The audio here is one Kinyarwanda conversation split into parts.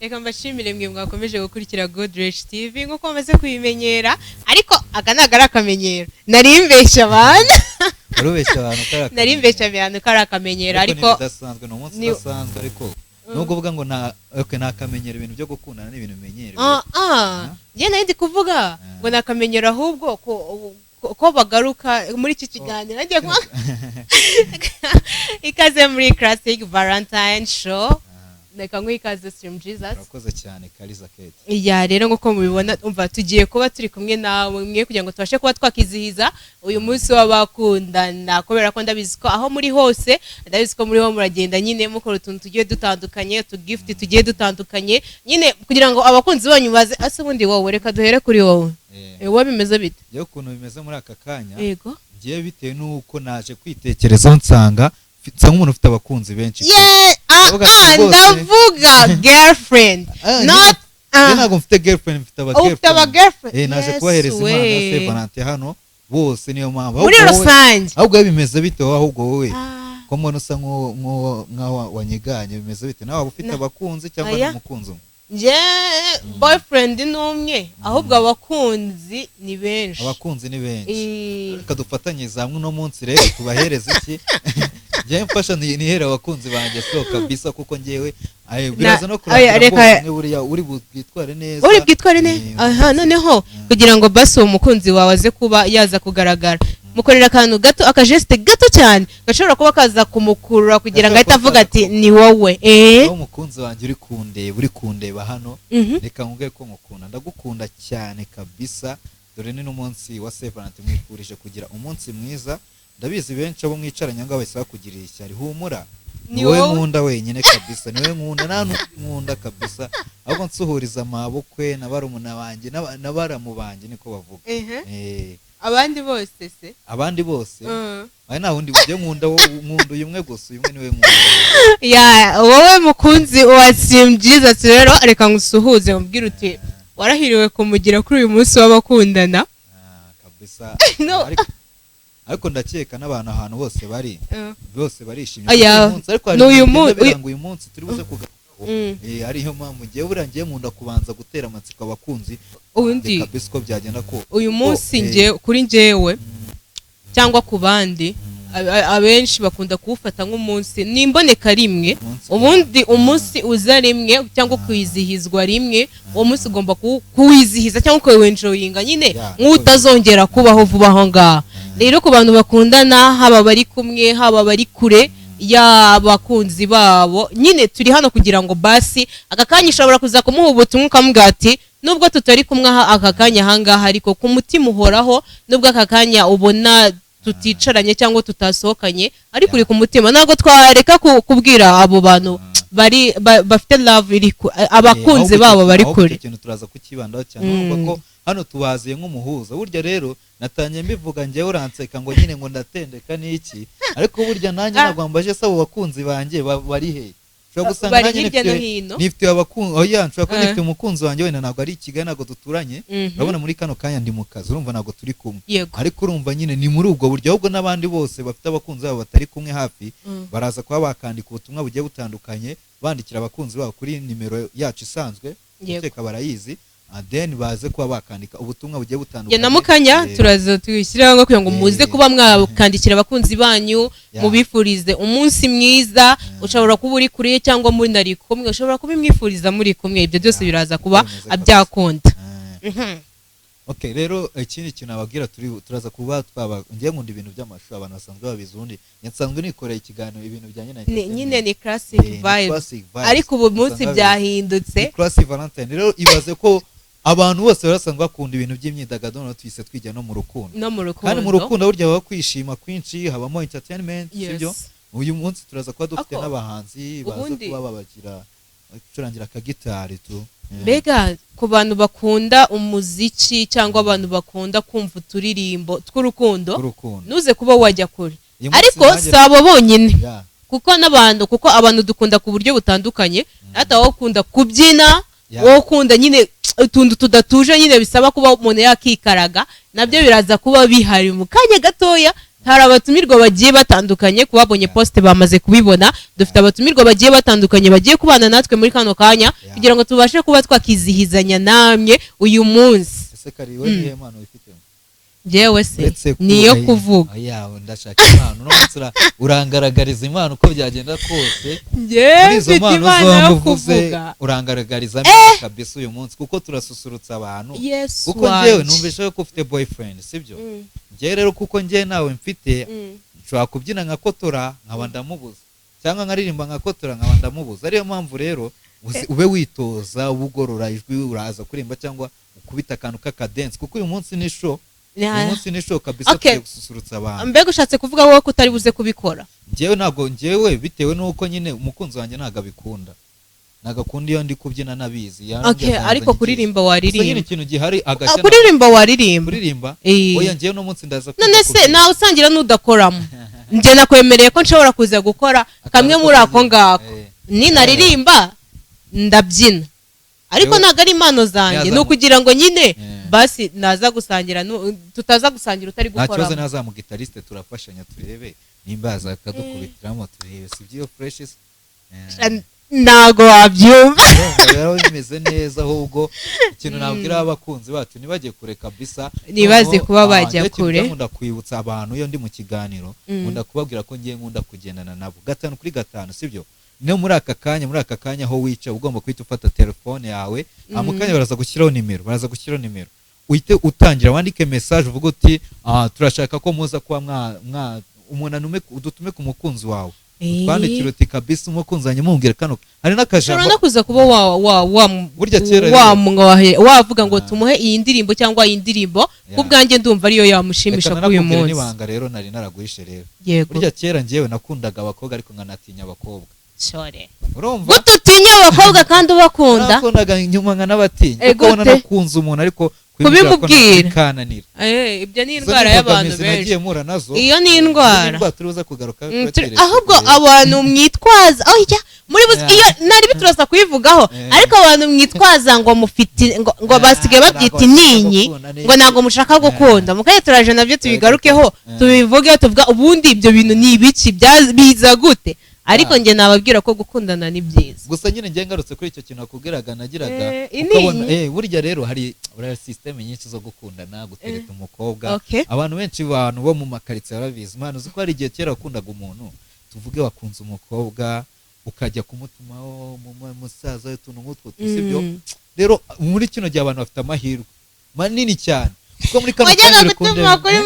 Reka mbashimire mwe mwakomeje gukurikira Goodrich TV nk'uko mumaze kubimenyera, ariko aka ntabwo ari akamenyero, nari mbeshya abantu. Wari ubeshya abantu ko ari Nari mbeshya abantu ko ari akamenyero, ariko ni ibidasanzwe, ni umunsi udasanzwe. Ariko nubwo uvuga ngo nta, okay, nta kamenyero, ibintu byo gukundana ni ibintu bimenyerewe. Ah ah, njye nari ndi kuvuga ngo ni akamenyero, ahubwo ko bagaruka muri iki kiganiro. Nagiye kuvuga ikaze muri Classic Valentine Show. Reka nguhe ikaze, Slim Jesus. Urakoze cyane, Kariza Kate. Ya, rero nk'uko mubibona, umva, tugiye kuba turi kumwe nawe mwe kugira ngo tubashe kuba twakizihiza uyu munsi w'abakundana, kubera ko ndabizi ko aho muri hose, ndabizi ko muriho muragenda nyine mukora utuntu tugiye dutandukanye, utugift tugiye dutandukanye nyine kugira ngo abakunzi banyu baze. Ase ubundi wowe, reka duhere kuri wowe. Wowe bimeze bite? Njyewe ukuntu bimeze muri aka kanya, ngiye bitewe n'uko naje kwitekerezaho, nsanga nsa nk'umuntu ufite abakunzi benshi. Yeah, ah. Ndavuga ati Ah, ndavuga girlfriend. Ah, not njye ntabwo mfite girlfriend, mfite aba Ufite aba girlfriend. Naje Yes, kubahereza impano ya we. Saint Valentin hano bose, niyo mpamvu. Muri Ahubwo wowe- rusange. Ahubwo wowe bimeze bite wowe? Ahubwo wowe Ah. ko mbona usa nk'aho wanyiganye, bimeze bite nawe? Waba ufite abakunzi cyangwa Aya. ni umukunzi umwe? Njye boyfriend ni umwe, ahubwo abakunzi ni benshi. Abakunzi ni benshi. Eh. Reka dufatanyirize hamwe uno munsi rero tubahereze iki. Njyewe mfasha nihere abakunzi banjye so kabisa, kuko njyewe ayo biraza no Oya, kurangira reka- mbonye buriya uri bwitware neza. Uri bwitware neza. Aha noneho kugira ngo basi uwo mukunzi wawe aze kuba yaza kugaragara, mukorera akantu gato, akageste gato cyane gashobora kuba kaza kumukurura kugira ngo ahite avuga ati ni wowe. Aho umukunzi wanjye uri kundeba hano, reka nkubwire ko ngukunda, ndagukunda cyane kabisa. Dore ni n'umunsi wa Saint Valentin, mwifurije kugira umunsi mwiza. Ndabizi benshi abo mwicaranye ngaho bahise bakugirira ishyari. Humura, Ni ni wowe wowe. nkunda wenyine kabisa, ni wowe nkunda, nta n'undi nkunda kabisa. Ahubwo nsuhuriza amabukwe na barumuna banjye na baramu banjye, niko bavuga. Abandi bose se? Abandi bose, aya nta wundi ugiye nkunda, wowe nkunda uyu umwe gusa, uyu umwe niwe nkunda. Ya, wowe mukunzi wa Slim Jesus rero, reka ngusuhuze, mubwire uti warahiriwe kumugira kuri uyu munsi w'abakundana. Ah, kabisa. No. Ariko ndakeka n'abantu ahantu bose bari, bose barishimye Aya, kuri uyu munsi, ariko hari ni uyu ibintu bigenda biranga uyu munsi turi buze kugarukaho. Ariyo mpamvu ngewe buriya ngiye nkunda kubanza gutera amatsiko abakunzi Ubundi kabisa, uko byagenda ko uyu munsi, nge kuri njyewe cyangwa ku bandi, abenshi bakunda kuwufata nk'umunsi ni imboneka rimwe. Ubundi umunsi uza rimwe cyangwa kwizihizwa rimwe, uwo munsi ugomba kuwizihiza cyangwa ukawenjoyinga nyine nk'utazongera kubaho vuba aho ngaho. Rero ku bantu bakundana, haba bari kumwe, haba bari kure y'abakunzi babo, nyine turi hano kugira ngo basi aka kanya ushobora kuza kumuha ubutumwa ukamubwira ati nubwo tutari kumwe aha aka kanya ahangaha, ariko ku mutima uhoraho. Nubwo aka kanya ubona tuticaranye cyangwa tutasohokanye, ariko uri ku mutima. Ntabwo twareka kubwira abo bantu bari bafite love iri abakunzi babo bari Ahubwo kure. icyo kintu turaza kukibandaho cyane. Urumva ko hano tubaziye nk'umuhuza. Burya rero natangiye mbivuga njyewe, uranseka ngo nyine ngo ndatendeka n'iki, ariko burya nanjye ntabwo mbaje se abo bakunzi banjye bari he? Ushobora gusanga Bari nanjye hirya no nifite hino. Nifite abakunzi, oya, nshobora kuba nifite umukunzi wanjye, wenda ntabwo ari i Kigali, ntabwo duturanye. Urabona muri kano kanya ndi mu kazi, urumva ntabwo turi kumwe. Ariko urumva nyine ni muri ubwo buryo. Ahubwo n'abandi bose bafite abakunzi babo batari kumwe hafi, baraza kuba bakandika ubutumwa bugiye butandukanye, bandikira abakunzi babo kuri nimero yacu isanzwe. Ndakeka barayizi. And then baze kuba bakandika ubutumwa bugiye butandukanye. Ya, na mukanya turaza tuyishyiraho ngo kugira ngo muze kuba mwakandikira abakunzi banyu, mubifurize umunsi mwiza. Ushobora kuba uri kure cyangwa munari kumwe, ushobora kubimwifuriza muri kumwe, ibyo byose biraza kuba Bimeze kabisa. byakunda. Okay, rero ikindi kintu nababwira, turaza kuba twaba, ngiye nkunda ibintu by'amashusho, abantu basanzwe babizi. Ubundi njye nsanzwe nikoreye ikiganiro, ibintu bijyanye na entertainment. Nyine ni classic Ni vibe. Classic vibes. Ariko ubu munsi Basanzwe babizi. byahindutse. Ni Classic Valentine. Rero ibaze ko abantu bose bari basanzwe bakunda ibintu by'imyidagaduro, noneho tuhise twijya no mu rukundo. No mu rukundo. Kandi mu rukundo burya haba kwishima kwinshi, habamo entertainment, Yes. sibyo? Uyu munsi turaza kuba dufite Ako, n'abahanzi baza kuba babagira bacurangira akagitari tu. Mbega ku bantu bakunda umuziki cyangwa abantu bakunda kumva uturirimbo tw'urukundo, Tw'urukundo. ntuze kuba wajya kure. Uyu munsi Ariko nanjye- si abo bonyine, kuko n'abantu, kuko abantu dukunda ku buryo butandukanye. Hata wowe ukunda kubyina, wowe ukunda nyine utuntu tudatuje nyine bisaba kuba umuntu yakikaraga, nabyo biraza kuba bihari mu kanya gatoya. Hari abatumirwa bagiye batandukanye. Ku babonye post bamaze kubibona, dufite abatumirwa bagiye batandukanye bagiye kubana natwe muri kano kanya kugira ngo tubashe kuba twakizihizanya namwe uyu munsi. Ese kari, we nihe mpano wifitemo? Njyewe se? Uretse Niyo kuvuga. Oya, ndashaka impano. Uno munsi urangaragariza impano uko byagenda kose. Njyewe Muri izo mfite mpano impano yo zombi uvuze, kuvuga. urangaragariza neza kabisa uyu munsi, kuko turasusurutsa abantu. Yesu Kuko njyewe wanjye. numvise ko ufite boyfriend, sibyo? Njyewe rero, kuko njyewe nawe mfite, nshobora kubyina nkakotora nkaba ndamubuza, cyangwa nkaririmba nkakotora nkaba ndamubuza. Ariyo mpamvu rero ube witoza, uba ugorora ijwi, uraza kuririmba cyangwa ukubita akantu k'akadensi, kuko uyu munsi ni show. Uyu munsi ni show kabisa. Tugiye gususurutsa abantu. Mbega ushatse kuvuga wowe ko utari buze kubikora? Njyewe ntabwo, njyewe bitewe n'uko nyine umukunzi wanjye ntabwo abikunda, ntabwo akunda iyo ndi kubyina nabizi. Yarambwiye akanza Ariko nyigisha. kuririmba Gusa nyine waririmba. ikintu gihari, Ah, agashya. kuririmba waririmba. Kuririmba? Oya, njyewe uno munsi ndaza None kwiga se kubyina. nawe usangira n'udakoramo? Njye nakwemereye ko nshobora kuza gukora kamwe muri ako ngako. Ninaririmba ndabyina, ariko ntabwo ari impano zanjye, ni ukugira ngo nyine basi naza gusangira tutaza gusangira utari Nta kibazo. gukoramo. Naza guitariste, turafashanya, turebe nimba yaza akadukubitiramo, turebe si byo fresh se? Ntago wabyumva. Urumva rero bimeze neza. Ahubwo ikintu nabwira abakunzi bacu, ntibajye kure kabisa. Ntibaze Noneho, kuba bajya njyewe ikintu kure. njya nkunda kwibutsa abantu iyo ndi mu kiganiro, nkunda kubabwira ko ngiye nkunda kugendana nabo gatanu kuri gatanu, sibyo? No muri aka kanya aho wicaye ugomba guhita ufata telefone yawe. Mu kanya baraza gushyiraho nimero, uhite utangira wandike message, uvuge uti: "Ah, turashaka ko muza kuba mwa umuntu anume udutume ku mukunzi wawe." Twandikira uti: "Kabisa umukunzi wanjye mumbwire kano." Hari n'akajambo Ushobora no kuza kuba wa wa wa Burya kera rero- wavuga ngo tumuhe iyi ndirimbo cyangwa iyi ndirimbo. Ku bwanjye ndumva ariyo yamushimisha Reka kuri uyu nanakubwire munsi. n'ibanga rero nari naraguhishe rero. Yego. Burya kera njyewe nakundaga abakobwa, ariko nkanatinya abakobwa. Shore. Urumva? Gute utinya abakobwa kandi ubakunda? Nakundaga, nyuma nkanabatinya, kuko Gute? ubona nakunze umuntu, ariko kubimubwira ko Kubimubwira. bikananira. Ibyo ni Izo indwara ni y'abantu imbogamizi benshi. nagiye mpura nazo. Iyo ni Izo ni indwara. indwara turibuze kugaruka Ahubwo abantu mwitwaza, oya, muri buzi iyo nari bituraza kuyivugaho. Ariko abantu mwitwaza ngo mufite ngo basigaye babyita ntabwo ininyi, gukunda, ngo ntabwo mushaka gukunda, mukanya turaje nabyo tubigarukeho, tubivugeho, tuvuga ubundi ibyo bintu ni ibiki, biza gute. Ariko njye nababwira ko gukundana ni byiza. Gusa nyine njye ngarutse kuri icyo kintu nakubwiraga, nagiraga Ininyi. ukabona burya rero hari uriya système nyinshi zo gukundana, gutereta umukobwa. Abantu benshi, abantu bo mu makaritsiye barabizi. Mwana, uzi ko hari igihe kera wakundaga umuntu, tuvuge wakunze umukobwa, ukajya kumutumaho musaza we, utuntu nk'utwo, sibyo? Rero muri kino gihe abantu bafite amahirwe manini cyane, kuko muri kano Wajyaga kanya uri gutuma kundeba- kuri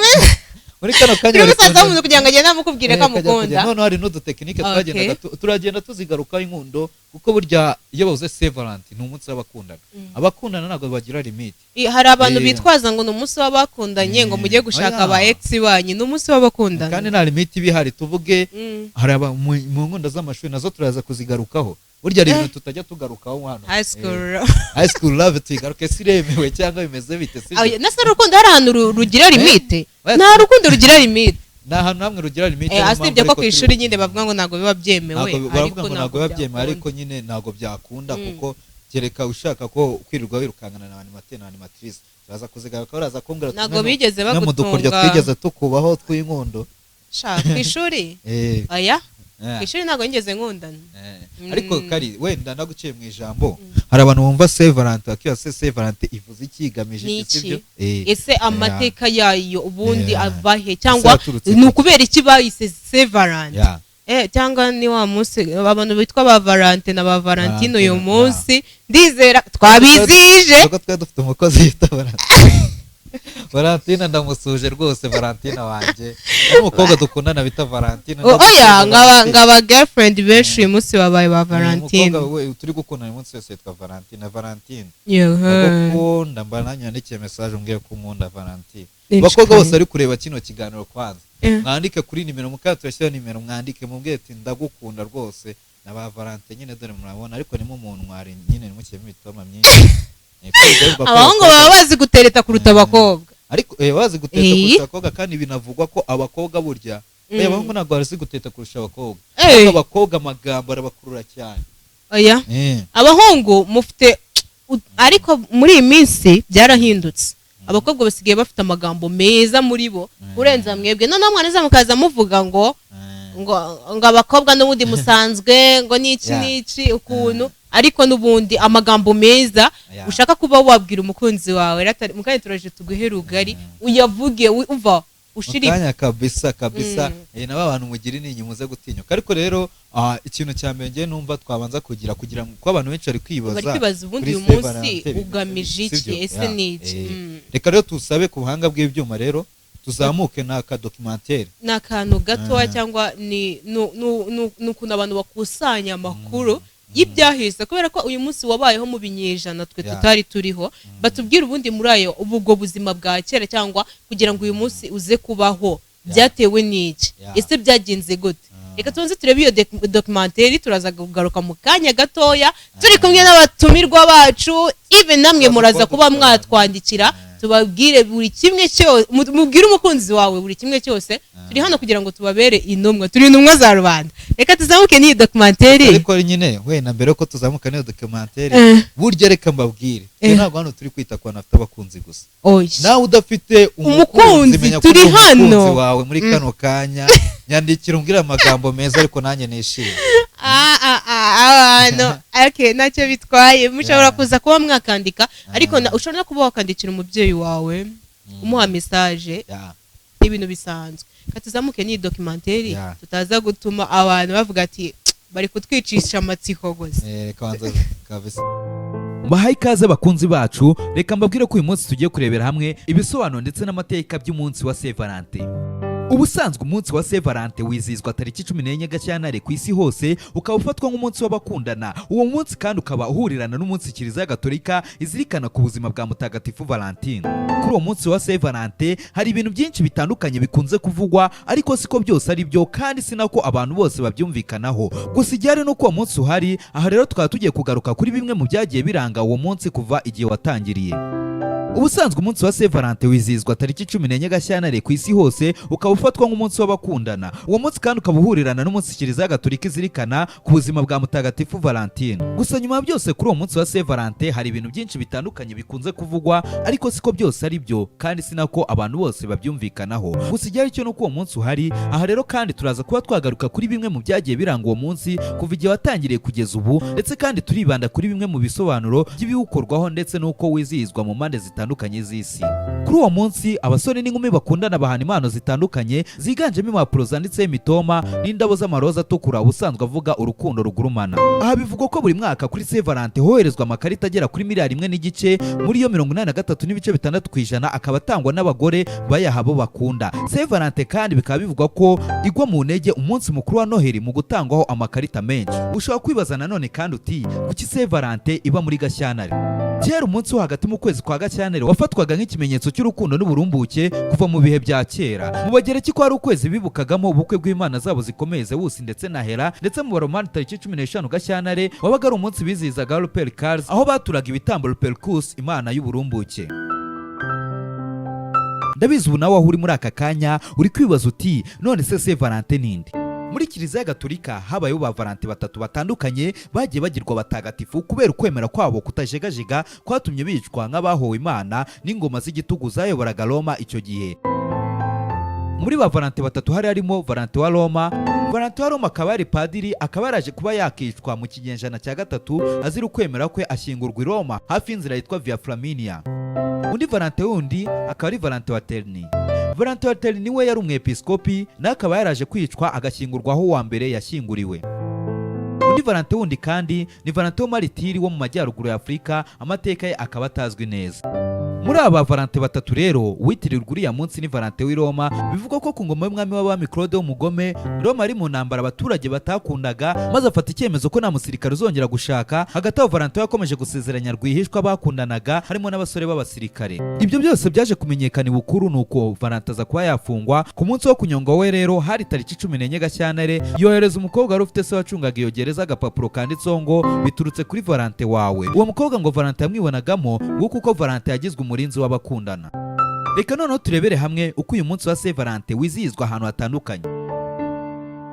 muri kano kanya kuri bari musaza kundeba- w'umuntu kugira ngo agende amukubwire ko kajya amukunda. kujya. Noneho hari n'udutekinike twagendaga turagenda tuzigarukaho inkundo, kuko burya iyo bavuze Saint Valentin ni umunsi w'abakundana. Abakundana ntabwo bagira limite. Hari abantu bitwaza ngo ni umunsi w'abakundanye, ngo mujye gushaka Oya. aba ex banyu. Ni umunsi w'abakundana. Kandi nta limite iba ihari. Tuvuge hari mu nkundo z'amashuri, nazo turaza kuzigarukaho. Burya hari ibintu tutajya tugarukaho hano. High school. High school love tuyigaruke, si iremewe cyangwa bimeze bite, sibyo? Oya, nase urukundo hari ahantu rugira limite? Oya, Nta rukundo rugira limite. Ni ahantu hamwe rugira limite. Niyo mpamvu Asibye ko ariko ku ishuri nyine bavuga ngo ntabwo biba byemewe. Ntabwo baravuga Ariko ngo ntabwo biba byemewe, byakunda. ariko nyine ntabwo byakunda, kuko kereka ushaka ko kwirirwa wirukankana na animateur na animatrice. Turaza kuzigaruka, baraza kumbwira ati, Ntabwo bigeze mwe mu dukoryo bagutunga. twigeze tukubaho tw'inkundo. Sha, ku ishuri? Oya, ku ishuri ntabwo nigeze nkundana. Ariko kari wenda naguciye mu ijambo, hari abantu bumva Saint Valentin bakibaza: se Saint Valentin ivuze iki, igamije Ni iki? iki? Sibyo? Ese amateka yayo ubundi ava he, Ese cyangwa yaturutse ni kuki? ukubera iki bayise Saint Valentin? Cyangwa ni wa munsi abantu bitwa ba Valentine na ba Valentine uyu Valentine, munsi ndizera twabizije. Kuko twari dufite umukozi witwa Valentine. Valentina, ndamusuje rwose, Valentina wanjye. Hari umukobwa dukundana bita Valentina. Oya, Ndamusuhuje, nkaba Valentina. nkaba girlfriend benshi uyu munsi babaye ba Valentine. Umukobwa we turi gukundana uyu munsi wese yitwa Valentina. Valentine, ndagukunda. Mba nanjye yandikiye message umbwiye ko unkunda, Valentine. Abakobwa bose bari kureba kino kiganiro, kwanza mwandike kuri nimero, mukaba turashyiraho nimero, mwandike mubwire ati: "Ndagukunda rwose." Na ba Valentine nyine dore murabona, ariko ni umuntu mwari nyine nimukiyemo imitoma myinshi. Ko bijya bivugwa ko Abahungu baba bazi gutereta kuruta abakobwa. Ariko bazi guteta kurusha abakobwa, kandi binavugwa ko abakobwa burya abahungu ntabwo bazi guteta kurusha abakobwa. Ariko abakobwa amagambo arabakurura cyane. Oya, abahungu mufite ariko muri iyi minsi byarahindutse. Abakobwa basigaye bafite amagambo meza muri bo urenza mwebwe. Noneho mwaneza mukaza muvuga ngo ngo abakobwa n'ubundi musanzwe ngo n'iki n'iki ukuntu, ariko n'ubundi amagambo meza ushaka kuba wabwira umukunzi wawe, mukanya turaje tuguhe rugari uyavuge, uva ushira Kanya kabisa kabisa. Nabo abantu mugira intinyi, muze gutinyuka. Ariko rero ikintu cya mbere ngewe numva twabanza kugira ngo, kuko abantu benshi bari kwibaza Bari kwibaza ubundi kuri uyu Saint munsi Valentin bimeze ugamije bite, iki? sibyo? Ese ni iki? Reka rero tusabe ku buhanga bw'ibyuma, rero tuzamuke n'aka documentaire. Ni akantu gatoya cyangwa ni ukuntu abantu bakusanya amakuru y'ibyahise, kubera ko uyu munsi wabayeho mu binyejana twe tutari turiho. Batubwire ubundi muri ayo ubwo buzima bwa kera, cyangwa kugira ngo uyu munsi uze kubaho, byatewe n'iki? Ese byagenze gute? Reka tubanze turebe iyo documentaire, turaza kugaruka mu kanya gatoya turi kumwe n'abatumirwa bacu. Even namwe Turaza muraza kuba kuba dufite mwatwandikira, tubabwire buri kimwe cyose, mubwire umukunzi wawe buri kimwe cyose. Turi hano kugira ngo tubabere intumwa, turi intumwa za rubanda. Reka tuzamuke n'iyi documentaire. Ariko nyine wenda mbere yuko tuzamuka n'iyo documentaire, burya reka mbabwire, twe ntabwo hano turi kwita ku bantu bafite abakunzi gusa. Oya. Nawe udafite Umukunzi, umukunzi, menya ko turi uri umukunzi hano. wawe muri kano kanya. Nyandikira umbwire amagambo meza, ariko nanjye nishimye. Abantu, okay, ntacyo bitwaye, mushobora kuza kuba mwakandika, ariko ushobora no kuba wakandikira umubyeyi wawe, umuha message. Ni ibintu bisanzwe. Reka tuzamuke n'iyi documentaire, tutaza gutuma abantu bavuga ati bari kutwicisha amatsiko gusa. Reka banza kabisa. Bahaye ikaze abakunzi bacu. Reka mbabwire ko uyu munsi tugiye kurebera hamwe ibisobanuro ndetse n'amateka by'umunsi wa Saint Valentin. Ubusanzwe umunsi wa Saint Valentin wizihizwa tariki 14 Gashyantare ku isi hose, ukaba ufatwa nk'umunsi w'abakundana. Uwo munsi kandi ukaba uhurirana n'umunsi Kiliziya Gatolika izirikana ku buzima bwa Mutagatifu Valentine. Kuri uwo munsi wa Saint Valentin hari ibintu byinshi bitandukanye bikunze kuvugwa, ariko siko byose ari byo, kandi si nako abantu bose babyumvikanaho. Gusa igihari nuko uwo munsi uhari. Aha rero tukaba tugiye kugaruka kuri bimwe mu byagiye biranga uwo munsi kuva igihe watangiriye. Ubusanzwe umunsi wa Saint Valentin wizihizwa tariki 14 Gashyantare ku isi hose, ukaba ufatwa nk'umunsi w'abakundana. Uwo munsi kandi ukaba uhurirana n'umunsi Kiliziya Gatolika izirikana ku buzima bwa Mutagatifu Valentine. Gusa nyuma ya byose, kuri uwo munsi wa Saint Valentin hari ibintu byinshi bitandukanye bikunze kuvugwa, ariko siko byose ari byo, kandi si nako abantu bose babyumvikanaho. Gusa igihari cyo nuko uwo munsi uhari. Aha rero kandi turaza kuba twagaruka kuri bimwe mu byagiye biranga uwo munsi kuva igihe watangiriye kugeza ubu, ndetse kandi turibanda kuri bimwe mu bisobanuro by'ibiwukorwaho ndetse n'uko wizihizwa mu mpande zitandukanye z'isi. Kuri uwo munsi abasore n'inkumi bakundana bahana impano zitandukanye ziganjemo impapuro zanditseho imitoma n'indabo z'amaroza atukura, ubusanzwe avuga urukundo rugurumana. Aha bivugwa ko buri mwaka kuri Saint Valentin hoherezwa amakarita agera kuri miliyari 1.5, muri yo 83.6% akaba atangwa n'abagore bayaha abo bakunda. Saint Valentin kandi bikaba bivugwa ko igwa mu ntege umunsi mukuru wa Noheli mu gutangwaho amakarita menshi. Ushobora kwibaza nanone kandi uti kuki Saint Valentin iba muri Gashyantare? Kera umunsi wo hagati mu kwezi kwa Gashyantare wafatwaga nk'ikimenyetso cy'urukundo n'uburumbuke kuva mu bihe bya kera. Mu Bagereki ko hari ukwezi bibukagamo ubukwe bw'imana zabo zikomeye, Zeus ndetse na Hera, ndetse mu Baromani tariki 15 Gashyantare wabaga ari umunsi bizihizaga Lupercals, aho baturaga ibitambo Lupercus, imana y'uburumbuke. Ndabizi ubu nawe aho uri muri aka kanya uri kwibaza uti none se Saint Valentin ninde? Muri Kiliziya Gatolika habayeho ba Valentin batatu batandukanye bagiye bagirwa abatagatifu kubera ukwemera kwabo kutajegajega kwatumye bicwa nk'abahowe Imana n'ingoma z'igitugu zayoboraga Roma icyo gihe. Muri ba Valentin batatu hari harimo Valentin wa Roma. Valentin wa Roma akaba yari padiri, akaba yaraje kuba yakicwa mu kinyejana cya gatatu azira ukwemera kwe, ashyingurwa i Roma hafi y'inzira yitwa Via Flaminia. Undi Valentin wundi akaba ari Valentin wa Terni. Valentin wa Terni we yari umwepiskopi, nawe akaba yaraje kwicwa agashyingurwa aho uwa mbere yashyinguriwe. Undi Valentin wundi kandi ni Valentin w'Umaritiri wo mu majyaruguru ya Afurika, amateka ye akaba atazwi neza. Muri aba Valentin batatu rero, uwitirirwa uriya munsi ni Valentin w'i Roma. Bivugwa ko ku ngoma y'umwami w'abami Claude w'umugome, Roma ari mu ntambara abaturage batakundaga, maze afata icyemezo ko nta musirikare uzongera gushaka. Hagati aho Valentin yakomeje gusezeranya rwihishwa bakundanaga, harimo n'abasore b'abasirikare. Ibyo byose byaje kumenyekana ibukuru, nuko Valentin aza kuba yafungwa. Ku munsi wo kunyongwa we rero hari tariki 14 Gashyantare, yohereza umukobwa wari ufite se wacungaga iyo gereza agapapuro kanditseho ngo biturutse kuri Valentin wawe. Uwo mukobwa ngo Valentin yamwibonagamo, ngo kuko Valentin yagizwe umurinzi w'abakundana. Reka noneho turebere hamwe uko uyu munsi wa Saint Valentin wizihizwa ahantu hatandukanye.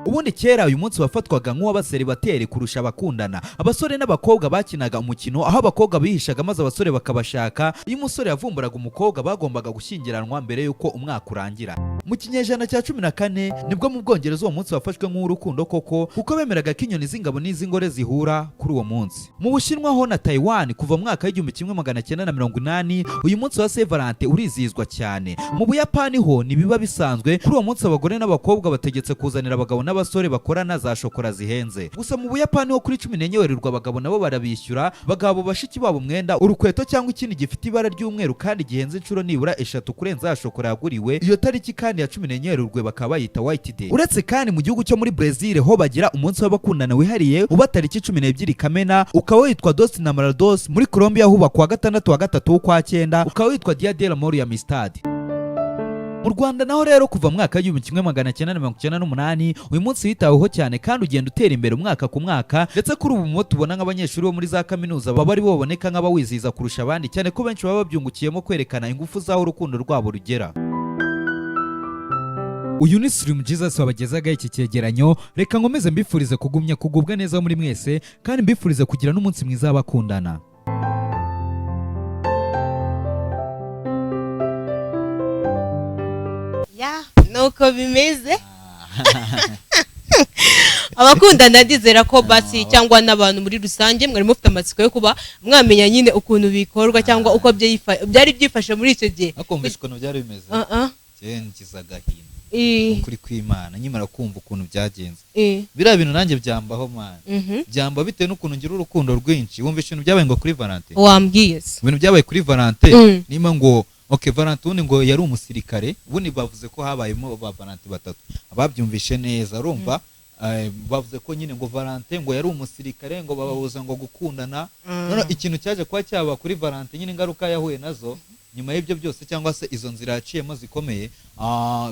Ubundi kera uyu munsi wafatwaga nk'uw'abaseribateri kurusha abakundana. Abasore n'abakobwa bakinaga umukino aho abakobwa bihishaga maze abasore bakabashaka. Iyo umusore yavumburaga umukobwa, bagombaga gushyingiranwa mbere y'uko umwaka urangira. Mu kinyejana cya 14 nibwo mu Bwongereza uwo munsi wafashwe nk'uw'urukundo koko, kuko bemeraga ko inyoni z'ingabo n'iz'ingore zihura kuri uwo munsi. Mu Bushinwa ho na Taiwan, kuva mu mwaka w'1980 uyu munsi wa Saint Valentin urizihizwa cyane. Mu Buyapani ho ntibiba bisanzwe. Kuri uwo munsi abagore n'abakobwa bategetse kuzanira abagabo n'abasore bakorana za shokora zihenze. Gusa mu Buyapani ho kuri 14 Werurwe abagabo nabo barabishyura, bagabo bashiki babo umwenda, urukweto cyangwa ikindi gifite ibara ry'umweru kandi gihenze inshuro nibura eshatu kurenza ya shokora yaguriwe. Iyo tariki kandi ya 14 Werurwe bakaba bayita White Day. Uretse kandi mu gihugu cyo muri Brazil ho bagira umunsi w'abakundana wihariye uba tariki 12 Kamena, ukaba witwa Dos Namorados. Muri Colombia huba kuwa gatandatu wa gatatu w'ukwa cyenda, ukaba witwa Dia del Amor y Amistad. Mu Rwanda naho rero, kuva mu mwaka w'1998 uyu munsi witaweho cyane kandi ugenda utera imbere umwaka ku mwaka. Ndetse kuri ubu mu tubona nk'abanyeshuri bo muri za kaminuza baba ari bo baboneka nk'abawizihiza kurusha abandi, cyane ko benshi baba babyungukiyemo kwerekana ingufu z'aho urukundo rwabo rugera. Uyu ni Slim Jesus wabagezagaho iki cyegeranyo. Reka nkomeze mbifurize kugumya kugubwa neza muri mwese, kandi mbifurize kugira n'umunsi mwiza w'abakundana. Ya, nuko bimeze. Abakundana, ndizera ko basi cyangwa n'abantu muri rusange mwari mufite amatsiko yo kuba mwamenya nyine ukuntu bikorwa cyangwa uko byari byifashe muri icyo gihe. Akumvisha ukuntu byari bimeze. Ah. Ngize agahinda, ukuri kw'Imana, nkimara kumva ukuntu byagenze. Biriya bintu nanjye byambaho, man. Byamba bitewe n'ukuntu ngira urukundo rwinshi. Wumva ibintu byabaye ngo kuri Valentin? Wambwiye se. Ibintu byabaye kuri Valentin, nimba ngo okay, Valentin ubundi ngo yari umusirikare. Ubundi bavuze ko habayemo ba Valentin batatu, ababyumvishe neza urumva. Bavuze ko nyine ngo Valentin ngo yari umusirikare, ngo bababuza ngo gukundana. Noneho ikintu cyaje kuba cyaba kuri Valentin nyine, ingaruka yahuye nazo nyuma y'ibyo byose cyangwa se izo nzira yaciyemo zikomeye,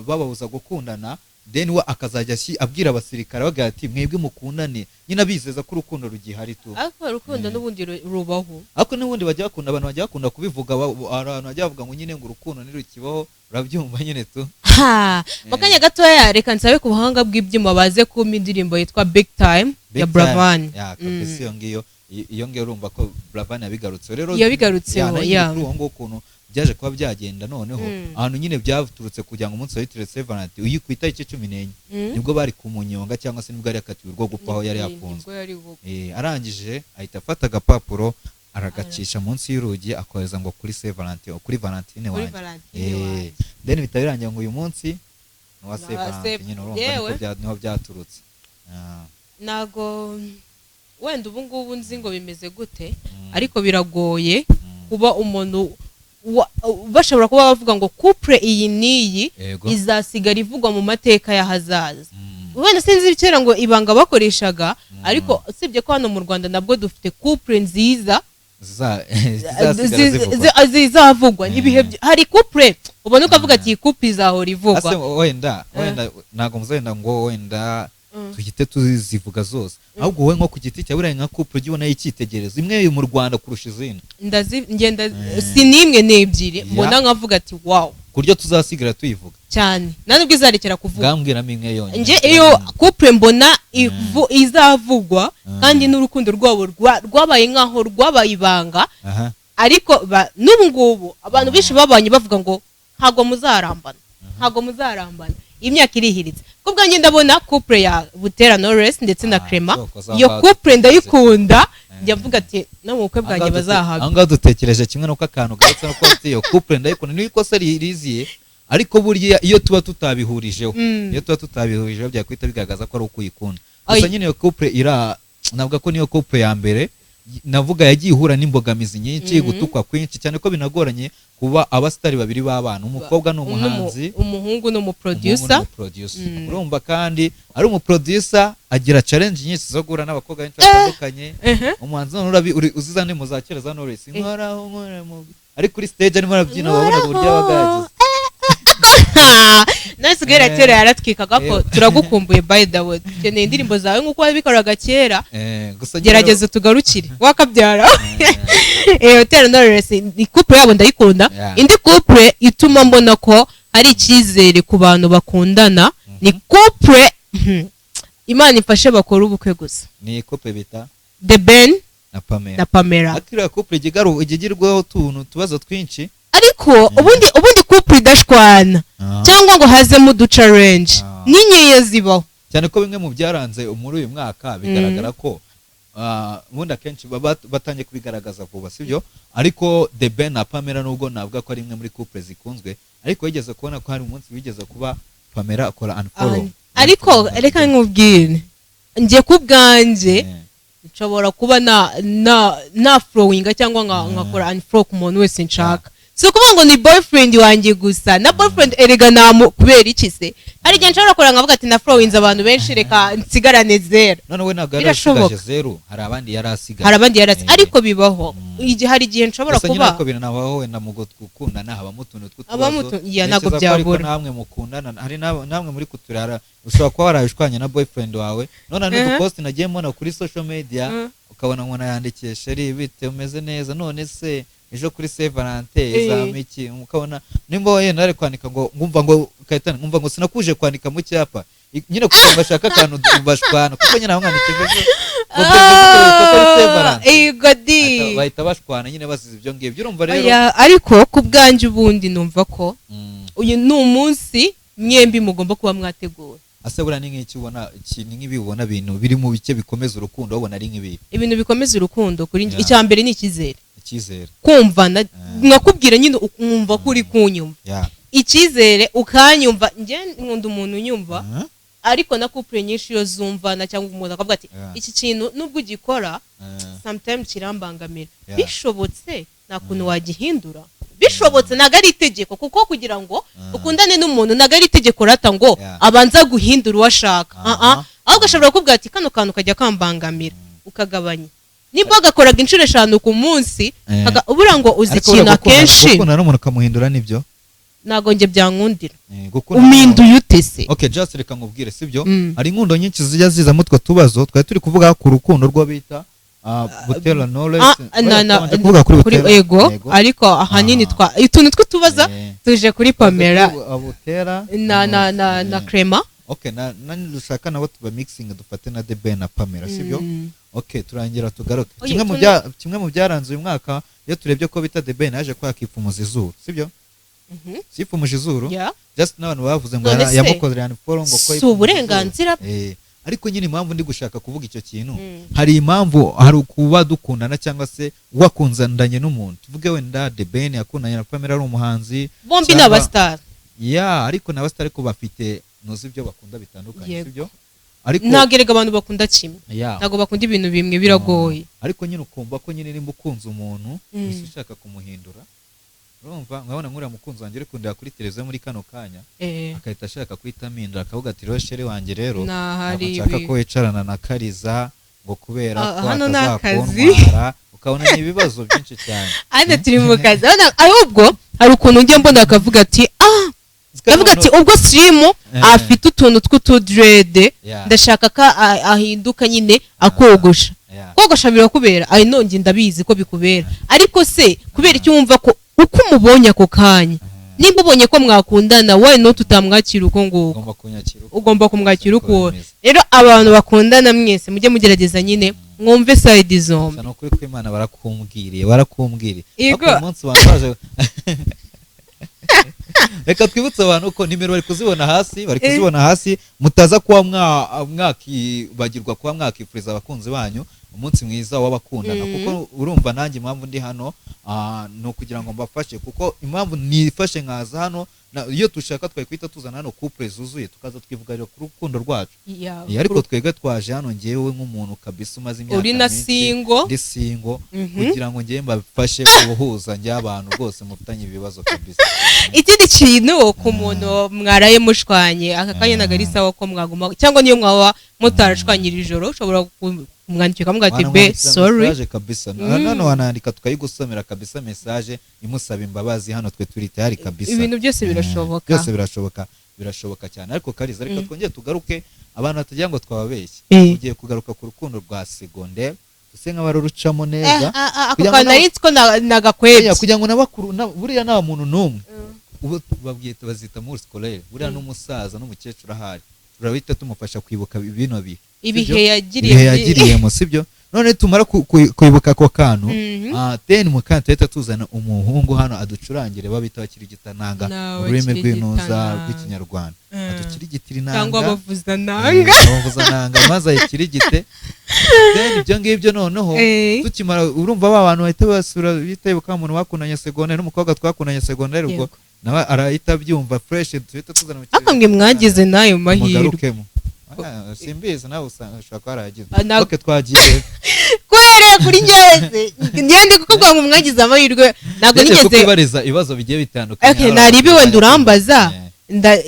bababuza gukundana, then we akazajya abwira abasirikare bagira ati: "Mwebwe mukundane", nyine abizeza ko urukundo rugihari tu. Ariko urukundo n'ubundi rubaho. Ariko n'ubundi bajya bakunda, abantu bajya bakunda kubivuga, hari abantu bajya bavuga ngo nyine ngo urukundo ntirukibaho, urabyumva nyine tu. Ha, mu kanya gatoya reka nsabe ku buhanga bw'ibyuma baze kumpa indirimbo yitwa Big Time Big ya Time. Buravan. Ya, kabisa, iyo ngiyo, iyo ngiyo urumva ko Buravan yabigarutseho rero. Yabigarutseho, Ya, nayo ya. kuri uwo nguwo ukuntu byaje kuba byagenda noneho, ahantu nyine byaturutse kugira ngo umunsi witiriwe Saint Valentin uyu ku itariki 14, nibwo bari kumunyonga cyangwa se nibwo yari yakatiwe urwo gupfa aho yari yafunzwe. Nibwo yari gupfa. Arangije ahita afata agapapuro aragacisha munsi y'urugi, akohereza ngo kuri Saint Valentin, kuri Valentine Kuri wanjye. Valentine wanjye. Then bihita birangira ngo uyu munsi ni uwa Ni Saint uwa Valentin Saint- nyine, urumva Yewe. niho byaturutse. Ntago wenda ubu ngubu nzi ngo bimeze gute, ariko biragoye kuba umuntu bashobora kuba bavuga ngo couple iyi n'iyi izasigara ivugwa mu mateka y'ahazaza. Wenda sinzi kera ngo ibanga bakoreshaga, ariko usibye ko hano mu Rwanda nabwo dufite couple nziza Zizasigara zivugwa. Zizavugwa n'ibihe hari couple ubona ukavuga ati: "Iyi couple izahora ivugwa." Ase wenda wenda ntabwo muzenda ngo wenda tuhite tuzivuga zose, ahubwo wowe nko ku giti cyawe, buriya nka couple ujya ubonaho icyitegererezo imwe mu Rwanda kurusha izindi? Ndazi ngenda, si n'imwe, ni ebyiri mbona nkavuga ati: "Wow." Ku buryo tuzasigara tuyivuga. Cyane, nta nubwo izarekera kuvuga. Bwambwiramo imwe yonyine. Nje iyo couple mbona izavugwa kandi n'urukundo rwabo rwabaye nkaho rwabaye ibanga, ariko n'ubu ngubu abantu benshi babanye bavuga ngo ntabwo muzarambana, ntabwo muzarambana, imyaka irihiritse. Ku bwanjye ndabona couple ya Butera Knowless ndetse na Ah, Clement. soko za Iyo ngaho couple ndayikunda, njya mvuga ati no mu bukwe bwanjye bazahaba. Aho ngaho dutekereje kimwe, nuko akantu garutse no kuba ati iyo couple ndayikunda, niyo ikosa riziye, ariko burya iyo tuba tutabihurijeho, iyo tuba tutabihurijeho byakwita bigaragaza ko ari uko uyikunda gusa. Ay. Nyine iyo couple ira navuga ko niyo couple ya mbere navuga yagiye ihura n'imbogamizi nyinshi, gutukwa kwinshi cyane, ko binagoranye kuba abasitari babiri b'abana, umukobwa ni umuhanzi, umuhungu ni umuhungu umuproducer. ni umuproducer. Urumva kandi ari umuproducer agira challenge nyinshi zo guhura n'abakobwa benshi batandukanye. Umuhanzi none uzi za ndirimbo za kera za Knowless, nkoraho nkora ari kuri stage arimo arabyina, wabonaga uburyo yabaga yagize. Knowless guhera kera yaratwikaga ko. Turagukumbuye, by the way, dukeneye indirimbo zawe nk'uko wabikoraga kera. Gusa nyine Gerageza tugarukire wakabyara. Butera Knowless ni couple yabo ndayikunda. Indi couple ituma mbona ko hari icyizere ku bantu bakundana ni couple Imana ifashe bakore ubukwe gusa. Ni couple bita The Ben na Pamela. Na Pamela. Ariko iriya couple ijya igirwaho utuntu, utubazo twinshi. Ariko ubundi couple idashwana cyangwa ngo hazemo uduchallenge n'inkeya zibaho. Cyane ko bimwe mu byaranze muri uyu mwaka bigaragara ko ubundi akenshi baba batangiye kubigaragaza vuba, sibyo? Ariko The Ben na Pamela, nubwo navuga ko ari imwe muri couple zikunzwe, ariko wigeze kubona ko hari umunsi wigeze kuba Pamela akora unfollow. Ariko reka nkubwire, njye ku bwanjye nshobora kuba na followinga cyangwa nkakora unfollow ku muntu wese nshaka. Si ukuvuga ngo ni boyfriend wanjye gusa, na boyfriend erega namu. Kubera iki se? Hari igihe nshobora kureba nkavuga ati: "Na followinze abantu benshi, reka nsigarane zero." None we ntabwo yari Birashoboka. asigaje zero, hari abandi yari asigaje. Hari abandi yarasi. Ariko bibaho. Igihe, hari igihe nshobora Gusa nyine kuba ariko biranabaho wenda mu gukundana habamo utuntu tw'utubazo. Habamo yeah, ntabwo Ntekereza ko ariko byabura. namwe mukundana, hari namwe muri kuturara, ushobora kuba warabishwanye na boyfriend wawe. None hari n'udupost nagiye mbona kuri social media, ukabona umuntu yandikiye: "Chéri, bite? Umeze neza? None se ejo kuri Saint Valentin izama iki?" Ukabona nimba wenda ari kwandika ngo ngumva ngo Kayitana, ngumva ngo sinakuje kwandika mu cyapa. Nyine kugira ngo bashake akantu bashwana, kuko nyine bamwandikiye ejo ngo bebe kuko ari Saint Valentin. Ego di. Bahita bashwana nyine bazize ibyo ngibyo. Urumva rero. Oya, ariko ku bwanjye ubundi numva ko uyu ni umunsi mwembi mugomba kuba mwategura. Ase buriya ni nk'iki ubona, ni nk'ibi ubona bintu biri mu bice bikomeza urukundo, ubona ari nk'ibi? Ibintu bikomeza urukundo kuri njye, Yeah. icya mbere ni icyizere. Icyizere. Kumvana, nkakubwira nyine ukumva ko uri kunyumva. Icyizere, ukanyumva. Njye nkunda umuntu unyumva. Ariko na couple nyinshi iyo zumvana, cyangwa umuntu akavuga ati: "Iki kintu nubwo ugikora, sometimes kirambangamira. Bishobotse nta kuntu wagihindura?" Bishobotse, ntabwo ari itegeko, kuko kugira ngo ukundane n'umuntu ntabwo ari itegeko rata ngo abanza guhindura uwo ashaka. Ah, ah. Ahubwo ashobora kukubwira ati: "Kano kantu kajya kambangamira," ukagabanya. Nimba wagakoraga inshuro 5 ku munsi, buriya ngo uzi Ariko ikintu buriya akenshi gukundana n'umuntu ukamuhindura nibyo? Ntabwo njye byankundira. Gukundana Uminduye ute se? Okay, just reka nkubwire, sibyo? Mm. Hari inkundo nyinshi zijya zizamo utwo tubazo twari turi kuvuga ku rukundo rwo bita Butera Knowless. Ah, Twabanje kuvuga kuri kuri Butera. Ego, ariko ahanini twa utuntu tw'utubaza tuje kuri Pamela Butera na Clement. Okay, na dushaka nabo tuba mixing, dufate na The Ben na Pamela, sibyo? Mm. Okay, turangira tugaruke. Oye, Kimwe mu kimwe mu byaranze uyu mwaka, iyo turebye ko bita The Ben yaje ko yakipfumuza izuru, sibyo? Mhm. Sipfumuje izuru? Yeah. Just n'abantu bavuze ngo None se, yamukoreye unfollow ngo ko si yipfumuje izuru. uburenganzira bwe? Ariko nyine impamvu ndi gushaka kuvuga icyo kintu, hari impamvu, hari ukuba dukundana cyangwa se wakundanye n'umuntu, tuvuge wenda The Ben yakundanye na Pamela ari umuhanzi. Bombi ni abasitari. Ya, ariko ni abasitari, ariko bafite nuzi ibyo bakunda bitandukanye. Yego. Sibyo? Ariko Ntabwo erega abantu bakunda kimwe. Ya. Ntabwo bakunda ibintu bimwe, biragoye. Ariko nyine ukumva ko nyine nimba ukunze umuntu, ese ushaka kumuhindura, urumva nkabona nk'uriya mukunzi wanjye uri kundeba kuri televiziyo muri kano kanya, agahita ashaka guhita amindura, akavuga ati: "Rero chéri wanjye, rero Nahari ntabwo nshaka ibi. ko wicarana na Kariza ngo kubera Ah, ko hano ni akazi. atazakuntwara." Ukabona ni ibibazo byinshi cyane. Hano turi mu kazi. Urabona, ahubwo hari ukuntu njya mbona akavuga ati: "Ah," ndavuga ati: "Ubwo Sirimu afite utuntu tw'utudreads, ndashaka ko ahinduka nyine akogosha." Kogosha birakubera, ayi nonge ndabizi ko bikubera, ariko se kubera icyo wumva ko uko umubonye ako kanya, nimba ubonye ko mwakundana, why not utamwakira uko nguko? Ugomba kunyakira uko Ugomba kumwakira uko uko bimeze. Rero abantu bakundana mwese mujye mugerageza nyine mwumve side zombi. Gusa ni ukuri kw'Imana, barakumbwiriye, barakumbwiriye. Yego. Ariko uyu munsi abantu baje, reka twibutse abantu ko nimero bari kuzibona hasi, bari kuzibona hasi, mutaza kuba mwakibagirwa kuba mwakifuriza abakunzi banyu umunsi mwiza w'abakundana. Kuko urumva nanjye impamvu ndi hano ni ukugira ngo mbafashe, kuko impamvu nifashe nkaza hano, iyo dushaka twari guhita tuzana hano couple zuzuye, tukaza twivuganira ku rukundo rwacu. Ariko twebwe twaje hano, ngewe nk'umuntu kabisa umaze imyaka Uri na myinshi single. ndi single, kugira ngo ngewe mbafashe guhuza njye abantu rwose mufitanye ibibazo kabisa. Ikindi kintu, ku muntu mwaraye mushwanye aka kanya, ntabwo ari sawa ko mwaguma, cyangwa niyo mwaba mutarashwanyira ijoro, ushobora kumwandikira ukamubwira ati: "Bae, Wanamwandikira sorry." message kabisa. None wanandika tukayigusomera kabisa, message imusaba imbabazi, hano twe turi tayari kabisa. Ibintu byose birashoboka. Byose birashoboka, birashoboka cyane. Ariko Kariza, reka twongere tugaruke, abantu batagira ngo twababeshye. Tugiye kugaruka ku rukundo rwa segonderi, duse nk'abarurucamo neza. Ako Kugira ngo kantu nari nzi ko nagakwebye. Oya, kugira ngo n'abakuru buriya nta muntu n'umwe ubu babwita, bazita muri scolaire, buriya n'umusaza n'umukecuru ahari. Turabita tumufasha kwibuka bino bihe, ibihe sibyo? Yagiriye. Ibihe yagiriyemo, sibyo? None tumara kwibuka ako kantu, then mu kanya tuhita tuzana umuhungu hano aducurangire, babita bakirigitananga mu rurimi rw'inuza N'abakirigitananga. rw'Ikinyarwanda, adukirigitira inanga Cyangwa abavuzananga. Abavuzananga, maze ayikirigite. Then ibyo ngibyo noneho tukimara, urumva ba bantu bahita basura, bita ibuka umuntu bakundanye segonderi n'umukobwa twakundanye segonderi, ubwo nawe arahita abyumva fresh, tuhita tuzana mu Ariko mwe mwagize n'ayo mahirwe. Mugarukemo. Simbizi, nawe usanga ushobora kuba warayagize. Okay, twagiye. Kubera kuri njyewe se, ngende kukubwira ngo mwagize amahirwe, ntabwo Ngiye nigeze. kukwibariza ibibazo bigiye bitandukanye. Okay, Hari nari abantu wenda urambaza,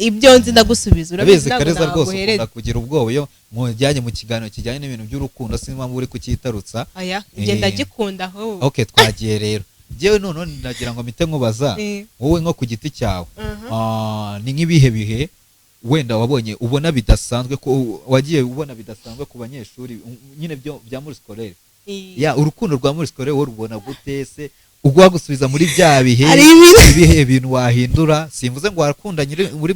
ibyo nzi ndagusubiza, urabizi. Urabizi Ntabwo Kariza rwose naguhereza. ukunda kugira ubwoba iyo mujyanye mu kiganiro kijyanye n'ibintu by'urukundo, sinzi impamvu uri kucyitarutsa. Aya, njye ndagikunda ahubwo. Okay, twagiye rero. Njyewe noneho ndagira ngo mpite nkubaza, wowe nko ku giti cyawe, ni nk'ibihe bihe wenda wabonye ubona bidasanzwe, ko wagiye ubona bidasanzwe ku banyeshuri nyine byo bya muri scolaire? Ya, urukundo rwa muri scolaire wowe rubona gute se? Ubwo wagusubiza muri bya bihe, Hari ibintu ibihe bintu wahindura? Simvuze ngo warakundanye uri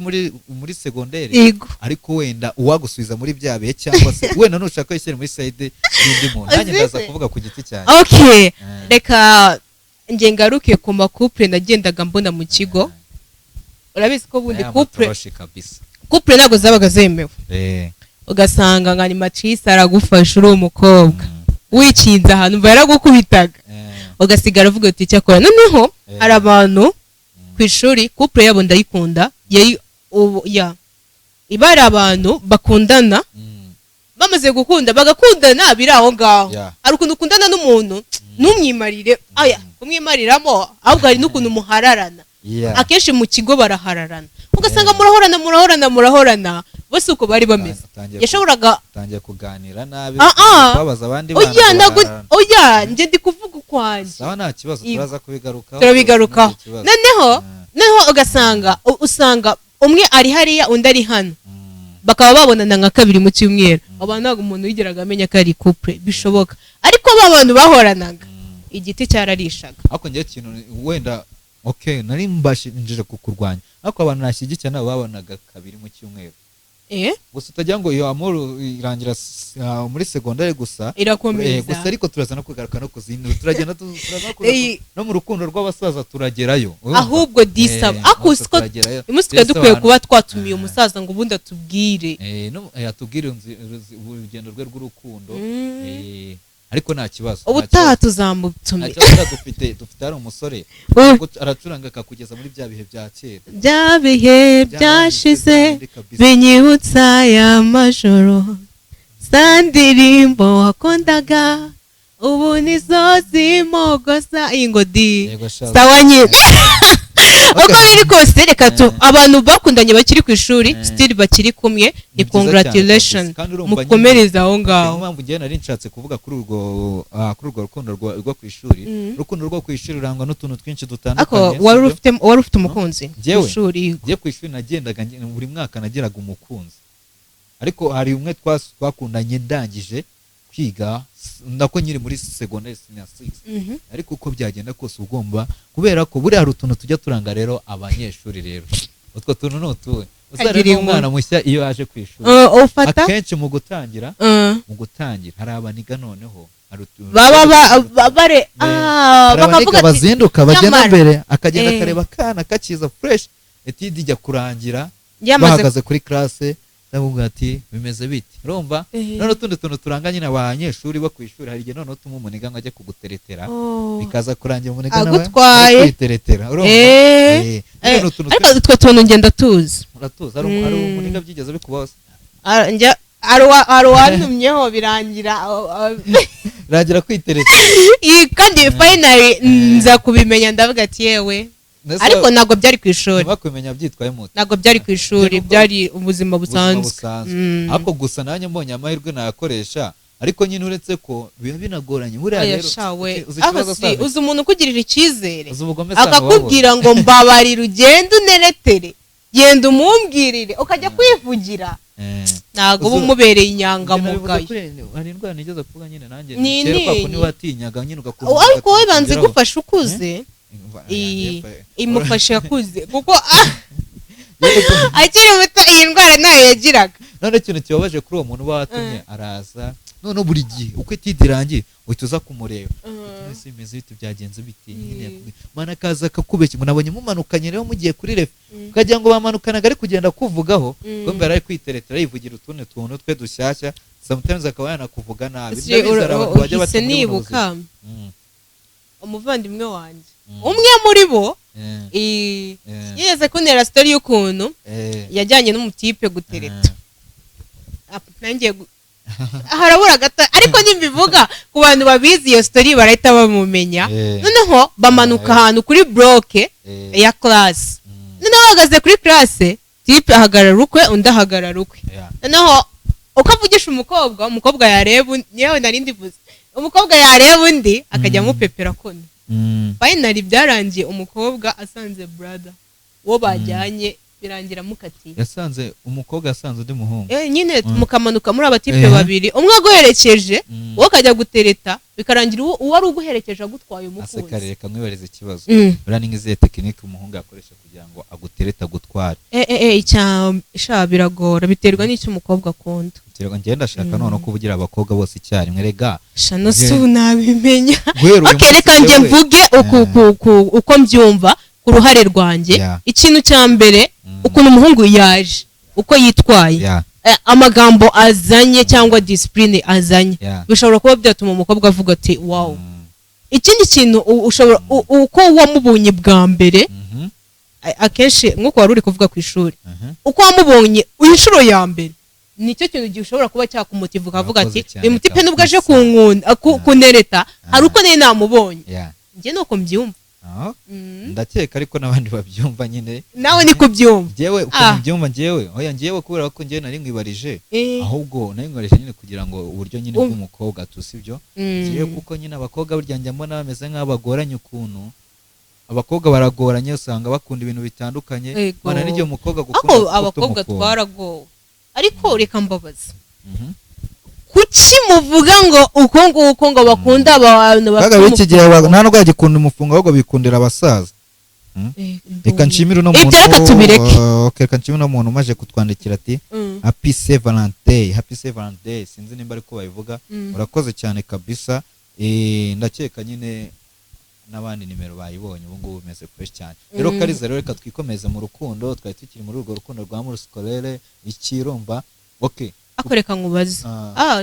muri segonderi, ariko wenda uwagusubiza muri bya bihe, cyangwa se wenda nushaka wishyire muri side y'undi muntu, nanjye Uzi ndaza se? kuvuga ku giti cyanjye. Okay, reka njye ngaruke ku ma couple nagendaga mbona mu kigo. Urabizi ko ubundi Aya couple matoroshi kabisa. Couple ntabwo zabaga zemewe. Ugasanga nka animatrice aragufasha uri umukobwa, wikinze ahantu, umva yaragukubitaga, ugasigara uvuga uti icyakora noneho hari abantu ku ishuri couple yabo ndayikunda, yari ubu ya iba ari abantu bakundana, bamaze gukunda bagakundana biri aho ngaho. Hari ukuntu ukundana n'umuntu ntumwimarire, aya kumwimariramo, ahubwo hari n'ukuntu muhararana. Akenshi mu kigo barahararana, ugasanga murahorana, murahorana, murahorana. Bose uko bari bameze, yashoboraga Utangiye kuganira nabi, Ah, ah. kubabaza abandi Oya, bana ntabwo. bararana. Oya, njye ndi kuvuga ukwanjye. Sawa, nta kibazo. Turaza kubigarukaho. Turabigarukaho. Ntugire ikibazo. Noneho ugasanga usanga umwe ari hariya, undi ari hano, bakaba babonana nka kabiri mu cyumweru. Abantu ntabwo umuntu yigeraga amenya ko ari couple bishoboka, ariko ba bantu bahoranaga, igiti cyararishaga. Ariko njyewe ikintu wenda, okay, nari mbashije kukurwanya, ariko abantu nashyigikira nabo babonaga kabiri mu cyumweru. Gusa utagira ngo iyo amour irangira muri segonderi gusa. Irakomeza. Gusa ariko turaza no kugaruka no ku zindi, turagenda turaza no kugaruka no mu rukundo rw'abasaza, turagerayo, urumva? Ahubwo disaba ariko hose usiko turagerayo. uyu munsi twari Mbese dukwiye kuba twatumiye umusaza ngo ubundi atubwire. No, atubwire urugendo rwe rw'urukundo. Ariko nta kibazo, nta Ubutaha kibazo. Nta tuzamutumira. kibazo, dufite hari umusore aracuranga akakugeza muri bya bihe bya kera. Bya bihe byashize Byashize kabisa. binyibutsa ya majoro, za ndirimbo wakundaga ubu nizo zimogoza iyi ngo di. Yego sha. Sawa nyine, uko biri kose reka tu abantu bakundanye bakiri ku ishuri, still bakiri kumwe, ni Ni byiza cyane congratulation. kabisa. Kandi urumva nyine- Mukomereze aho Niyo ngaho. mpamvu njyewe nari nshatse kuvuga kuri urwo rukundo rwo ku ishuri. Urukundo rwo ku ishuri rurangwa n'utuntu twinshi Ariko dutandukanye, wari sibyo? ufite, wari ufite umukunzi ku Njyewe? ishuri? Njye ku ishuri nagendaga buri mwaka nagiraga umukunzi, ariko hari umwe twakundanye ndangije kwiga, nako nyiri muri segonderi, senior six. Ariko uko byagenda kose ugomba, kubera ko buriya hari utuntu tujya turanga rero abanyeshuri. Rero utwo tuntu ni utuhe? Uzareba Kagira n'umwana mushya iyo yaje ku ishuri, Ufata akenshi mu gutangira hari abaniga, noneho hari utuntu baba bare hari bakavuga abaniga ati bazinduka bagenda nyamara. mbere, akagenda akareba akana kakiza fresh, étude ijya kurangira Yamaze bahagaze kuri classe, ndavuga ati bimeze bite? Urumva? None utundi tuntu turanga nyine abanyeshuri bo ku ishuri, hari igihe noneho utuma umuniga ngo ajye kuguteretera, bikaza kurangira umuniga nawe Agutwaye. ari kwiteretera, urumva? Nyine ni utuntu Ariko utwo tuntu ngenda tuzi. Uratuzi, hari umuniga byigeze bikubaho se? Ah, hari uwantumyeho birangira Rangira kwiteretera. Iyi, kandi finally nza kubimenya, ndavuga ati yewe. Ariko ntabwo byari ku ishuri. Nyuma kumenya byitwaye mute? Ntabwo byari ku ishuri, byari ubuzima Ubuzima busanzwe. busanzwe. Ariko gusa nanjye mbonye amahirwe nayakoresha, ariko nyine uretse ko biba binagoranye buriya Oya rero shawe. Uzi Aho ikibazo si Sami? uzi umuntu ukugirira icyizere, Uzi ubugome Sami akakubwira ngo mbabarira, ugende uneretere, genda umumbwirire, ukajya kwivugira, ntabwo uba umubereye inyangamugayo. Hari indwara nigeze kuvuga nyine nanjye Ni kera, kwa kundi intinyi. watinyaga nyine ugakumva Ariko wowe banza kugeraho. igufasha ukuze. Imufasha akuze, kuko akiri muto iyi ndwara ntayo yagiraga. None ikintu kibabaje kuri uwo muntu uba watumye, araza noneho buri gihe uko étude irangiye uhita uza kumureba. Ese bimeze bite? Byagenze bite nyine? Yakubwiye mana, akaza akakubeshya ngo nabonye mumanukanye rero mugiye kuri refe, ukagira ngo bamanukanaga ari kugenda akuvugaho, ngo mbere ari kwiteretera, yivugira utundi tuntu twe dushyashya, sometimes akaba yanakuvuga nabi. Ese Ndabizi, hari abantu bajya uhise baca muri buno nibuka buzima. Umuvandimwe wanjye, umwe muri bo, yigeze kuntera story y'ukuntu yajyanye n'umutipe gutereta. Nanjye harabura gato, ariko nimbivuga ku bantu babizi iyo story barahita bamumenya. Noneho bamanuka ahantu kuri bloc ya classe. Noneho bahagaze kuri classe, type ahagarara ukwe, undi ahagarara ukwe. Noneho uko avugisha umukobwa, umukobwa yareba undi, yewe nari ndivuze, umukobwa yareba undi akajya amupepera kono. Finally byarangiye umukobwa asanze brother uwo bajyanye, birangira amukatiye. Yasanze umukobwa, yasanze undi muhungu. Nyine mukamanuka muri abatipe babiri, umwe aguherekeje, wowe ukajya gutereta, bikarangira uwari uguherekeje agutwaye Ase umukunzi. Kare, reka nkwibarize ikibazo. Buriya ni nk'izihe technique umuhungu yakoresha kugira ngo aguterete, agutware? Icya sha biragora, biterwa n'icyo umukobwa akunda. Kirego ngenda ndashaka noneho kuvugira abakobwa bose icyarimwe rega. Sha no si ubu nabimenya. Guhera uyu Okay, munsi reka njye njyewe- mvuge uko mbyumva ku ruhare rwanjye. Ikintu cya mbere, ukuntu umuhungu yaje, uko yitwaye, amagambo azanye cyangwa discipline azanye, bishobora kuba byatuma umukobwa avuga ati: "Wow." Ikindi kintu, ushobora uko wamubonye bwa mbere, akenshi nk'uko wari uri kuvuga ku ishuri, uko wamubonye inshuro ya mbere nicyo kintu gishobora kuba cyakumotiva, ukavuga Urakoze ati: cyane "Uyu mutipe nubwo aje kabisa. kunkunda, kunereta, hari uko nari namubonye." Njye nuko mbyumva. Ndakeka ariko n'abandi babyumva nyine. Nawe ni kubyumva? Njyewe ukuntu mbyumva njyewe, oya, njyewe kubera ko njyewe nari nkwibarije, ahubwo nari nkwibarije nyine kugira ngo uburyo nyine bw'umukobwa tu, sibyo? Njyewe kuko nyine abakobwa burya njya mbona bameze nk'aho bagoranye, ukuntu abakobwa baragoranye, usanga bakunda ibintu bitandukanye. Mana, n'igihe umukobwa agukunda Aho kuko abakobwa utumukunda. twaragowe, ariko reka mbabaza, kuki muvuga ngo uko nguko ngo bakunda abantu Kaga bafite b'iki gihe nta nubwo yagikunda umufungo, ahubwo bikundira abasaza. Reka nshimire uno Ibyo muntu. reka tubireke. Okay, reka nshimire uno muntu umaze kutwandikira ati: "Happy Saint Valentin, Happy Saint Valentin." Sinzi nimba ariko babivuga. Urakoze cyane kabisa. Ndakeka nyine n'abandi nimero bayibonye, ubu ngubu bimeze fresh cyane rero. Kariza rero, reka twikomeze mu rukundo, twari tukiri muri urwo rukundo rwa muri ikirumba. Okay. Ako reka nkubaze.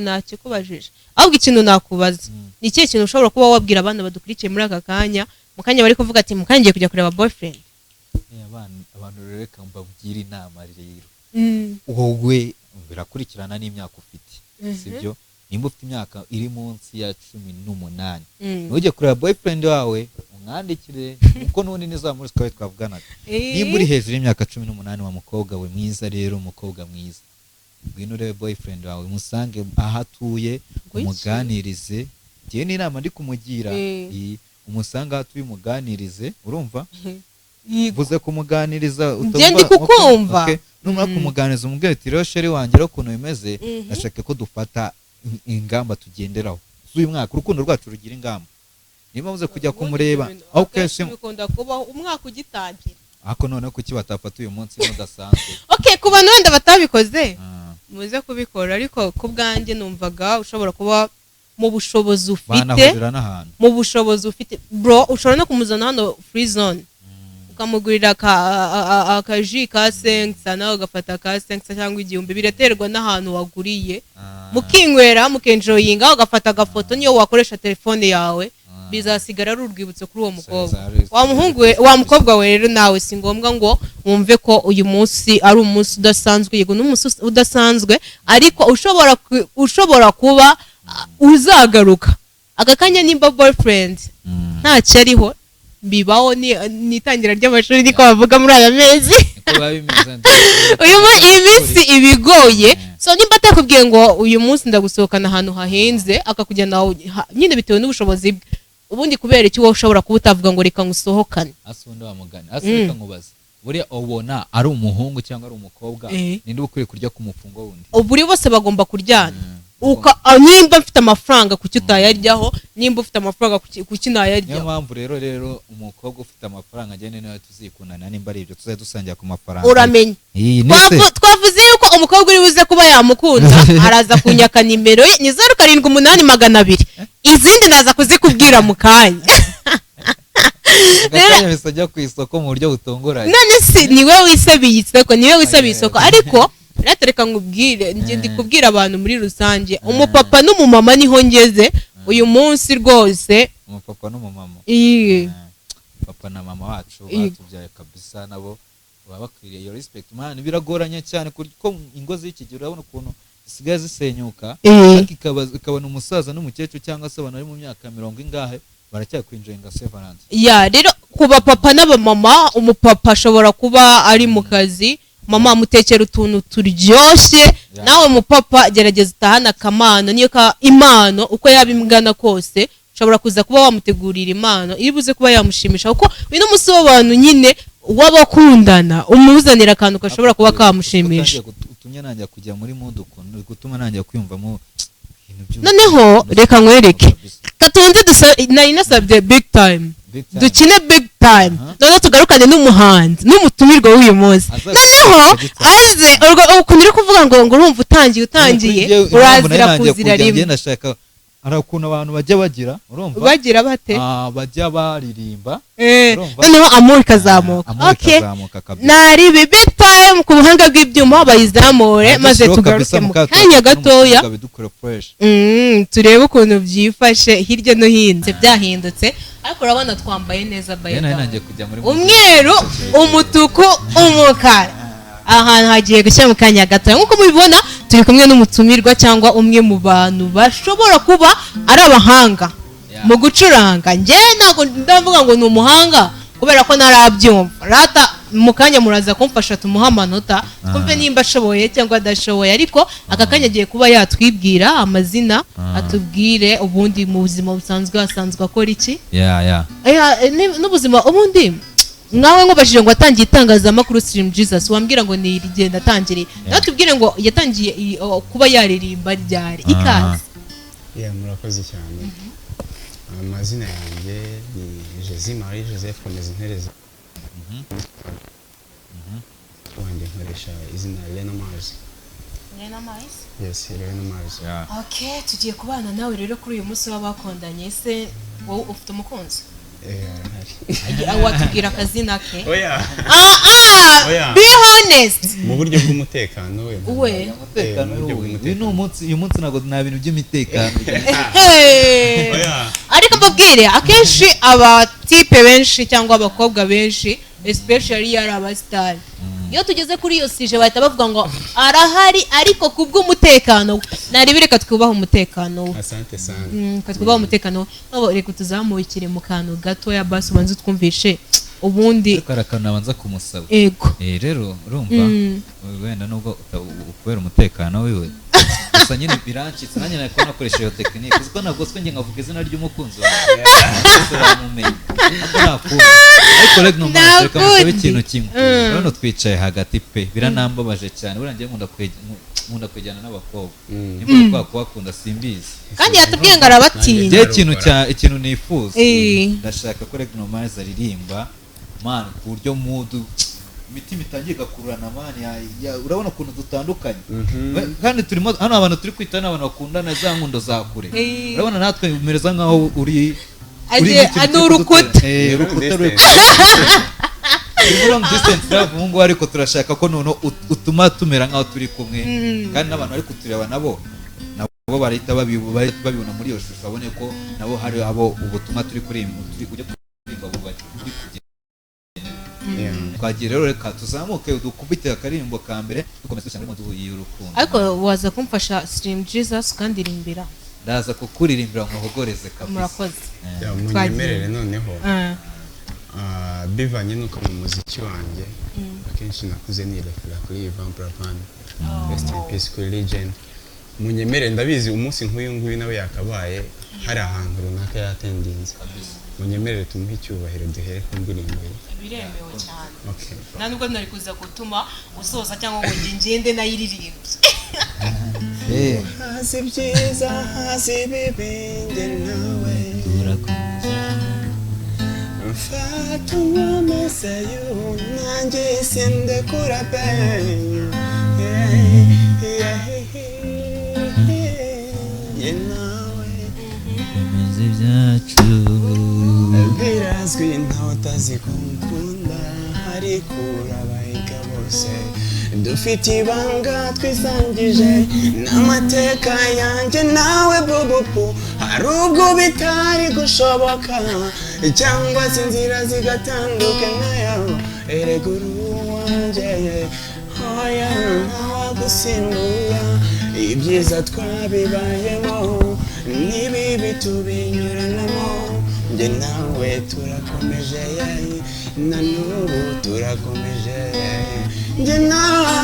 Ntakikubajije, ahubwo ikintu nakubaza, ni ikihe kintu ushobora kuba wabwira abana badukurikiye muri aka kanya, mu kanya bari kuvuga ati: "Mu kanya ngiye kujya kureba boyfriend"? Abantu rero, reka mbabwire inama rero. Wowe birakurikirana n'imyaka ufite, sibyo? Nimba ufite imyaka iri munsi ya 18, ntujye kureba boyfriend wawe, umwandikire, kuko n'ubundi ni za muri twawe twavuganaga. Nimba uri hejuru y'imyaka 18, wa mukobwa we mwiza rero, umukobwa mwiza, ngwino urebe boyfriend wawe, musange aho atuye, Ngo iki? umuganirize. Njyewe ni inama ndi kumugira. Umusange aho atuye, umuganirize, urumva? Yego. Mvuze kumuganiriza. Njye ndi kukumva. Okay. Numara kumuganiriza, umubwire uti: "Rero chéri wanjye, rero ukuntu bimeze, ndashaka ko dufata ingamba tugenderaho z'uyu mwaka, urukundo rwacu rugira ingamba." Niba muze kujya Ubundi kumureba, ibyo bintu aho akenshi kenshi bikunda kubaho umwaka ugitangira. Ariko noneho kuki batafata uyu munsi mudasanzwe? Okay, ku bantu wenda batabikoze, muze kubikora, ariko ku bwanjye numvaga ushobora kuba mu bushobozi ufite, banahurira n'ahantu. mu bushobozi ufite, bro, ushobora no kumuzana hano free zone, ukamugurira akaji ka senkisa, nawe ugafata ka senkisa cyangwa 1000, biraterwa n'ahantu waguriye, mukinywera, mukenjoyinga, ugafata agafoto, niyo wakoresha telefone yawe, bizasigara ari urwibutso kuri uwo mukobwa. Wa muhungu we, wa mukobwa we rero, nawe si ngombwa ngo wumve ko uyu munsi ari umunsi udasanzwe. Yego, ni umunsi udasanzwe, ariko ushobora kuba uzagaruka aka kanya nimba boyfriend ntacyo ariho. Bibaho, ni itangira ry'amashuri, niko bavuga muri aya mezi. Niko biba bimeze. Iyi minsi iba igoye. So nimba atakubwiye ngo uyu munsi ndagusohokana ahantu hahenze, akakujyana nyine bitewe n'ubushobozi bwe, ubundi kubera iki wowe ushobora kuba utavuga ngo reka ngusohokane? Ase ubundi wamugani, ase reka nkubaze, buriya ubona ari umuhungu cyangwa ari umukobwa, ninde uba ukwiye kurya ku mufungo wundi? Buri bose bagomba kuryana. Nimba mfite amafaranga, kuki utayaryaho? Nimba ufite amafaranga, kuki Niyo nayaryaho? mpamvu rero umukobwa ufite amafaranga agende, niwe tuzikundana. Nimba ari ibyo, tuzajya dusangira ku mafaranga. Uramenye. Iyi ni se Twavuze yuko umukobwa uri buze kuba yamukunda araza kunyaka nimero ye, ni 078 200, izindi naza kuzikubwira mu kanya. Akanya bisa ajya ku isoko mu buryo butunguranye. None si niwe wisabiye isoko? Niwe wisabiye isoko. Oya. Ariko reka nkubwire, njye ndi kubwira abantu muri rusange, umupapa n'umumama niho ngeze uyu munsi rwose. Umupapa n'umumama. Iyi. Papa na mama wacu Yego. batubyaye kabisa, nabo baba bakwiriye iyo respect. Man, biragoranye cyane kuko ingo z'iki gihe urabona ukuntu zisigaye zisenyuka, ariko ikabona umusaza n'umukecuru cyangwa se abantu bari mu myaka mirongo ingahe baracyakwinjoyinga severance. Ya, rero ku bapapa n'abamama, umupapa ashobora kuba ari mu kazi, mama amutekera utuntu turyoshye. Nawe mupapa, gerageza utahane akamano, niyo ka impano uko yaba ingana kose, ushobora kuza kuba wamutegurira impano iri buze kuba yamushimisha, kuko uyu ni umunsi w'abantu nyine w'abakundana, umuzanira akantu gashobora kuba kamushimisha. Utumye nanjye kujya muri mood ukuntu uri gutuma nanjye kwiyumvamo ibintu Noneho reka nkwereke. Kabisa. Katonze nari nasabye big time. Big time. Dukine big time. Noneho tugarukane n'umuhanzi n'umutumirwa w'uyu munsi. Aza Noneho gukubita. aze ukuntu uri kuvuga ngo urumva utangiye Kuri njyewe, impamvu nari urazira nangiye kuzira kujya, rimwe. njye ndashaka, hari ukuntu abantu bajya bagira, urumva, Bagira bate? Bajya baririmba. Urumva? Noneho amuri ikazamuka. Amuri Okay. ikazamuka kabisa. Nari ibi big time ku buhanga bw'ibyuma bayizamure, maze Agashyiraho tugaruke kabisa mu mukato, kanya gatoya. bidukore fresh. Turebe ukuntu byifashe hirya no hino byahindutse, ariko urabona twambaye neza by Njye the nari way. nangiye kujya muri Umweru, umutuku, umukara, ahantu hagiye gushya mu kanya gato. Nk'uko mubibona, turi kumwe n'umutumirwa cyangwa umwe mu bantu bashobora kuba ari abahanga mu gucuranga. Njye ntabwo ndavuga ngo ni umuhanga kubera ko ntarabyumva rata. Mu kanya muraza kumfasha tumuhe amanota, twumve nimba ashoboye cyangwa adashoboye. Ariko aka kanya agiye kuba yatwibwira amazina, atubwire ubundi mu buzima busanzwe asanzwe akora iki. Ya. N'ubuzima ubundi nkawe nkubajije ngo watangiye itangazamakuru, Slim Jesus, wambwira ngo ni rigenda atangiriye. Nawe tubwire ngo yatangiye kuba yaririmba ryari. Ikaze. Yeah, murakoze cyane. Amazina yanjye ni Jesus Marie Joseph Komeza Intereza. Wanjye nkoresha izina Lena Mars. Yes, Lena Mars. Okay, tugiye kubana nawe rero kuri uyu munsi w'abakundanye. Ese wowe ufite umukunzi? Eh, arahari. Watubwira akazina ke? Oya. Ah ah. Oya. Be honest. Mu buryo bw'umutekano we. We. Umutekano Eh, mu buryo we. Uyu ni bw'umutekano. umunsi, uyu munsi ntabwo nta bintu by'imitekano. Hey. Oya. Ariko mbabwire, akenshi abatipe benshi cyangwa abakobwa benshi, especially iyo ari abasitari, iyo tugeze kuri iyo sujet bahita bavuga ngo arahari, ariko kubw'umutekano we. Narebe, reka twubahe umutekano we. Asante sana. Reka twubahe umutekano we. Nabo reka tuzamukire mu kantu gatoya, basi ubanze utwumvishe ubundi. Ariko hari akantu nabanza kumusaba. Ego. Rero urumva, wenda nubwo kubera umutekano wiwe gusa nyine birancitse, nanjye nari kuba nakoresha iyo tekinike, uzi ko nagoswe njye nkavuga izina ry'umukunzi wawe, bose bamumenye, ariko ntakundi. Ariko rero no Nta reka musabe kundi. ikintu kimwe. Urabona twicaye hagati pe, biranambabaje cyane. Buriya njye nkunda kwegerana n'abakobwa, nimba kwa kubakunda simbizi. Kandi yatubwiye ngo arabatinya. Njye ikintu cya ikintu nifuza, ndashaka ko Regno Mars aririmba, man, ku buryo mood imitima itangiye igakururana, man, urabona ukuntu dutandukanye. Kandi turimo hano, abantu turi kwita ni abantu bakundana za nkundo za kure. Urabona natwe umereza nkaho uri nk'ikintu Ni kiri urukuta. Urukuta ruri Distance. turi muri long distance love ubu ngubu, ariko turashaka ko noneho utuma tumera nkaho turi kumwe, kandi n'abantu bari kutureba nabo barahita babibona muri iyo shusho, babone ko nabo hari abo ubutumwa turi kuririmba, turi kujya kuririmba buri kugenda. Twagiye rero, reka tuzamuke dukubite akaririmbo ka mbere, dukomeza dushyira muri mood y'urukundo. Ariko waza kumfasha, Slim Jesus, ukandirimbira. Ndaza kukuririmbira nkuhogoreze kabisa. Murakoze. Yeah, munyemerere noneho. Bivanye n'uko mu muziki wanjye akenshi nakuze nirefera kuri Yvan Buravan, rest in peace kuri legend. Munyemerere, ndabizi umunsi nk'uyu nguyu nawe yakabaye hari ahantu runaka yatendinze. Munyemerere tumuhe icyubahiro, duhere ku ndirimbo ye. Biremewe cyane. Okay. Nta nubwo nari kuza gutuma usoza cyangwa ngo njye ngende nayiririmbye. Hazi ibyiza, hazi ibibi, njye nawe mfata unkomeze yu, nanjye sindekura pe. Njye nawe Komeza ibyacu. Birazwi ntawe utazi ko nkunda, ariko urabahiga bose. Dufite ibanga twisangije n'amateka yanjye nawe bubupu. Hari ubwo bitari gushoboka cyangwa se inzira zigatandukana, erega uri uwanjye, hoya ntawagusimbura. Ibyiza twabibayemo n'ibibi tubinyuranamo, njye nawe turakomeje, na n'ubu turakomeje. Njye nawe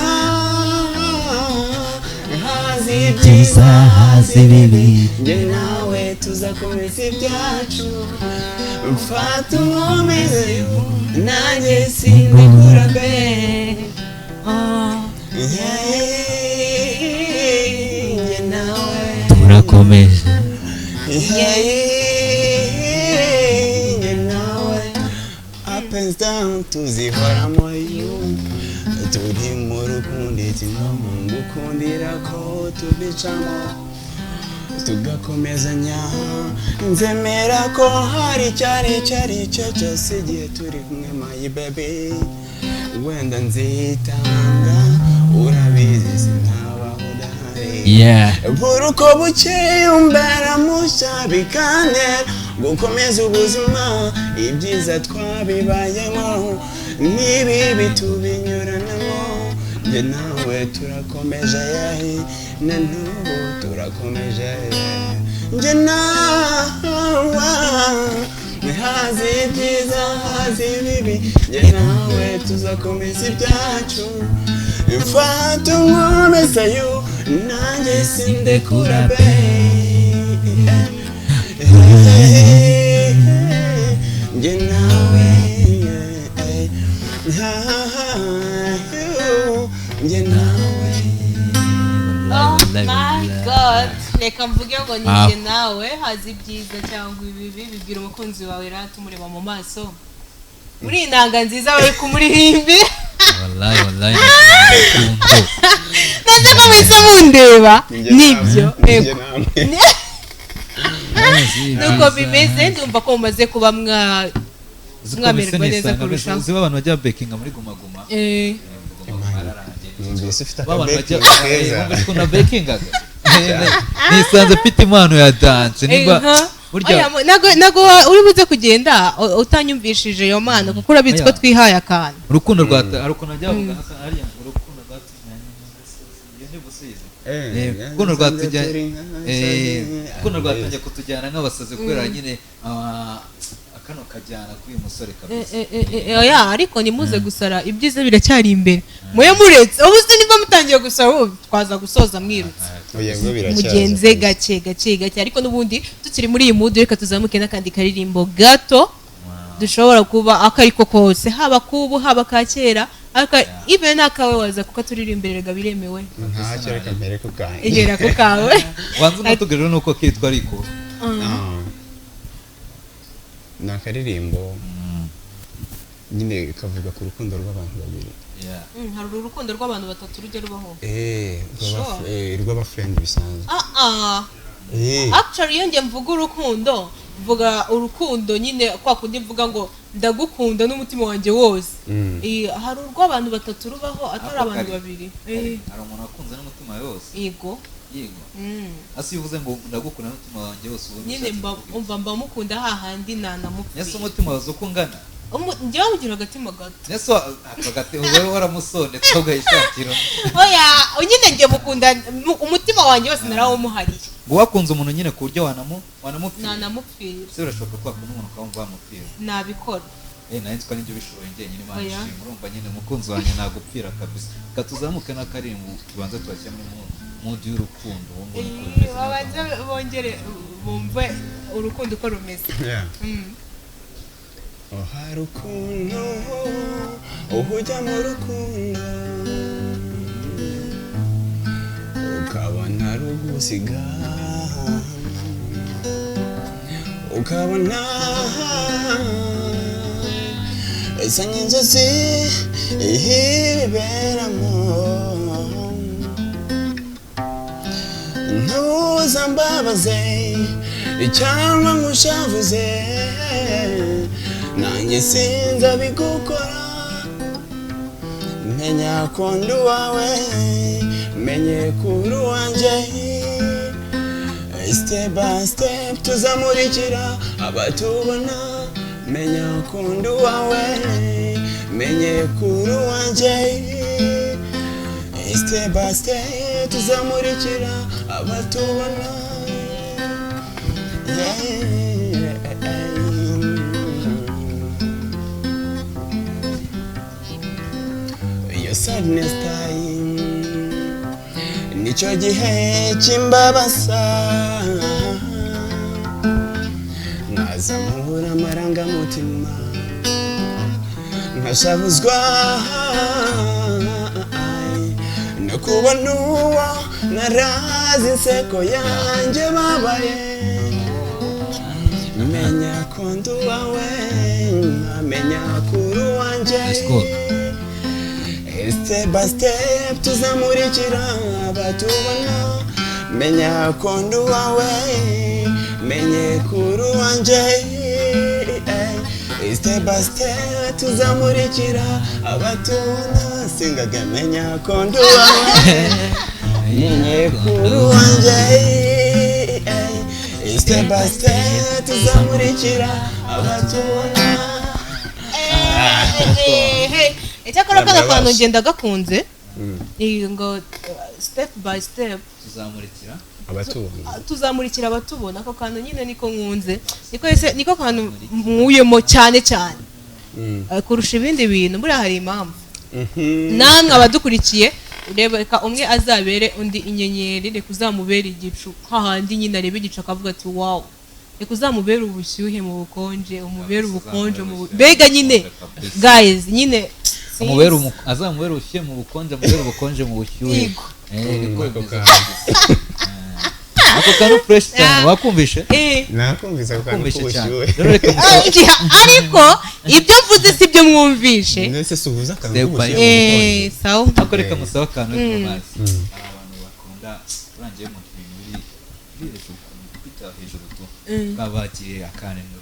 hazi ibyiza, hazi ibibi, njye nawe tuzakomeza ibyacu. Mfata unkomeze nanjye sindekura pe. Njye nawe turakomeje. Njye nawe up and down tuzihoramo yu, turi mu rukundo ngukundira ko tubicamo tugakomezanya. Nzemera ko hari icyari icyo ari cyo cyose igihe turi kumwe my baby, wenda nzitanga urabizi sinabaho udahari. Buri uko bukeye umbera mushya bikantera gukomeza ubuzima. Ibyiza twabibayemo n'ibibi tubinyuranamo, njye nawe turakomeje, na n'ubu turakomeje. Njye nawe hazi ibyiza, hazi ibibi, njye nawe tuzakomeza ibyacu. Mfata unkomeze yu, nanjye sindekura be. Njye nawe njye nawe. Oh my God, reka mvuge ngo ni njye nawe hazi ibyiza cyangwa ibibi, bibwira umukunzi wawe rata umureba mu maso. Muri inanga nziza bari kumuririmbira. Wallahi wallahi. Neze ko mwese mundeba nibyo. Nuko bimeze, ndumva ko mumaze kuba mwamererwa neza kurushaho. Uzi abantu bajya bakinga muri Guma Guma. Numvise ufite akabekinga keza. Numvise bakingaga. Nisanze mfite impano ya dance nimba burya nago uri buze kugenda utanyumvishije iyo mpano, kuko urabizi ko twihaye akantu. Urukundo rwa arukundo ryavuga hariya urukundo rwatujyanye iyo ni busizi. Urukundo rwatujyanye urukundo rwatangiye kutujyana nk'abasazi kubera nyine kano kajyana kuri uyu musore kabisa. Oya ariko nimuze gusara, ibyiza biracyari imbere. Muye muretse ubu se niba mutangiye gusara ubu twaza gusoza mwirutse. Mugenze gake gake gake, ariko n'ubundi tukiri muri iyi mood reka tuzamuke n'akandi karirimbo gato dushobora kuba akariko kose, haba kubu haba ka kera, aka even nakawe waza kuko turirimbere biremewe. Ntacyo reka mpere ku kanjye. Igera ku kawe. Wanze unatubwira nuko kitwa ariko. Ni akaririmbo nyine kavuga ku rukundo rw'abantu babiri. Hari urukundo rw'abantu batatu rujya rubaho. Rw'abafriend bisanzwe. Actually iyo njye mvuga urukundo, mvuga urukundo nyine kwa kundi mvuga ngo ndagukunda n'umutima wanjye wose. Hari urw'abantu batatu rubaho atari abantu babiri. Hari umuntu wakunze n'umutima wose. Yego. Yego. Asi uvuze ngo ndagukunda n'umutima wanjye wose ubu nyine mba mba mukunda hahandi nanamupfira. Nese umutima wazo kungana. Njye wamugira agatima gato. Nese akagati wowe waramusondetse ugahishakira. Oya, nyine njye mukunda umutima wanjye wose narawumuhariye. Ngo wakunze umuntu nyine ku buryo wanamupfira. Nanamupfira. Se urashoboka ko wakunda umuntu ukaba wamupfira. Nabikora. Nayo nzi ko nibyo bishoboye njye nyine Imana ishimwe. Urumva nyine umukunzi wanjye nagupfira kabisa. Reka tuzamuke n'akarimbo tubanze tubashyire muri mood y'urukundo. Babanze bongere bumve urukundo uko rumeze. Hari ukuntu ujya mu rukundo Ntarugusiga ukabona isa nk'inzozi ihiberamo. Ntuzambabaze cyangwa ngushavuze, nanjye sinzabigukora. Menya ko ndi uwawe, menye kuri uwanjye. Step by step tuzamurikira abatubona. Menya ko ndi uwawe, menye kuri uwanjye. Step by step tuzamurikira abatubona. Yeah. Your sadness time nicyo gihe cy'imbabasa, nkazamura amarangamutima nkashavuzwa no kubona uwo narazi inseko yanjye babaye. Menya ko ndi uwawe, nkamenya kuri uwanjye. Let's go. Step by step tuzamurikira abatubona. Menya ko ndi uwawe, menye kuri uwanjye. Step by step tuzamurikira abatubona. Singaga menya ko ndi uwawe, menye kuri uwanjye. Step by step tuzamurikira abatubona. Icyakora kano kantu ngenda gakunze ni ngo step by step tuzamurikira abatubona, tuzamurikira abatubona. Ako kantu nyine niko nkunze, niko ese niko kantu nkuyemo cyane cyane kurusha ibindi bintu. Buriya hari impamvu namwe abadukurikiye, reka umwe azabere undi inyenyeri, reka uzamubere igicu hahandi nyine areba igicu akavuga ati wow, reka uzamubere ubushyuhe mu bukonje, umubere ubukonje mu mbega nyine guys nyine amubere azamubere ubushyuhe mu bukonje, amubere ubukonje mu bushyuhe. Yego. Niko Ako bimeze. kantu. Ako kantu fresh cyane wakumvishe? Nakumvise ako kantu Wakumvishe cyane. k'ubushyuhe. Rero reka Ariko ibyo mvuze si byo mwumvishe. Nese suhuza akantu Step by k'ubushyuhe. Sawa. Ariko reka musabe akantu ariko mazi. Hari abantu bakunda urangiye mu bintu biri biri hejuru, kwita hejuru tu. Babagiye akantu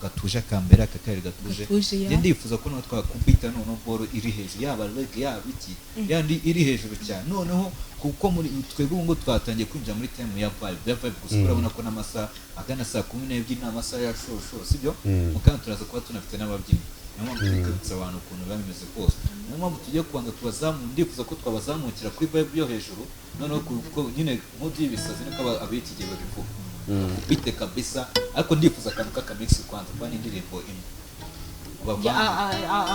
gatuje akambere akakari gatuje. Gatuje, ya. Njye ndifuza ko noneho twakubita noneho boro iri hejuru, yaba reggae yaba iki, yandi iri hejuru cyane. Noneho kuko muri twebwe ubu ngubu twatangiye kwinjira muri time ya vibe, ya vibe gusa. Urabona ko n'amasaha agana saa 12 ni amasaha ya show show, sibyo? Mu kanya turaza kuba tunafite n'ababyinnyi. Niyo mpamvu turi kwibutsa abantu ukuntu biba bimeze kose. Niyo mpamvu tugiye kubanza tubazamu, ndifuza ko twabazamukira kuri vibe yo hejuru. Noneho kuko nyine nk'ubu y'ibisazi niko ab'iki gihe babivuga, bite kabisa. Ariko ndifuza akantu k'akamix kwanza, kuba n'indirimbo imwe Ya,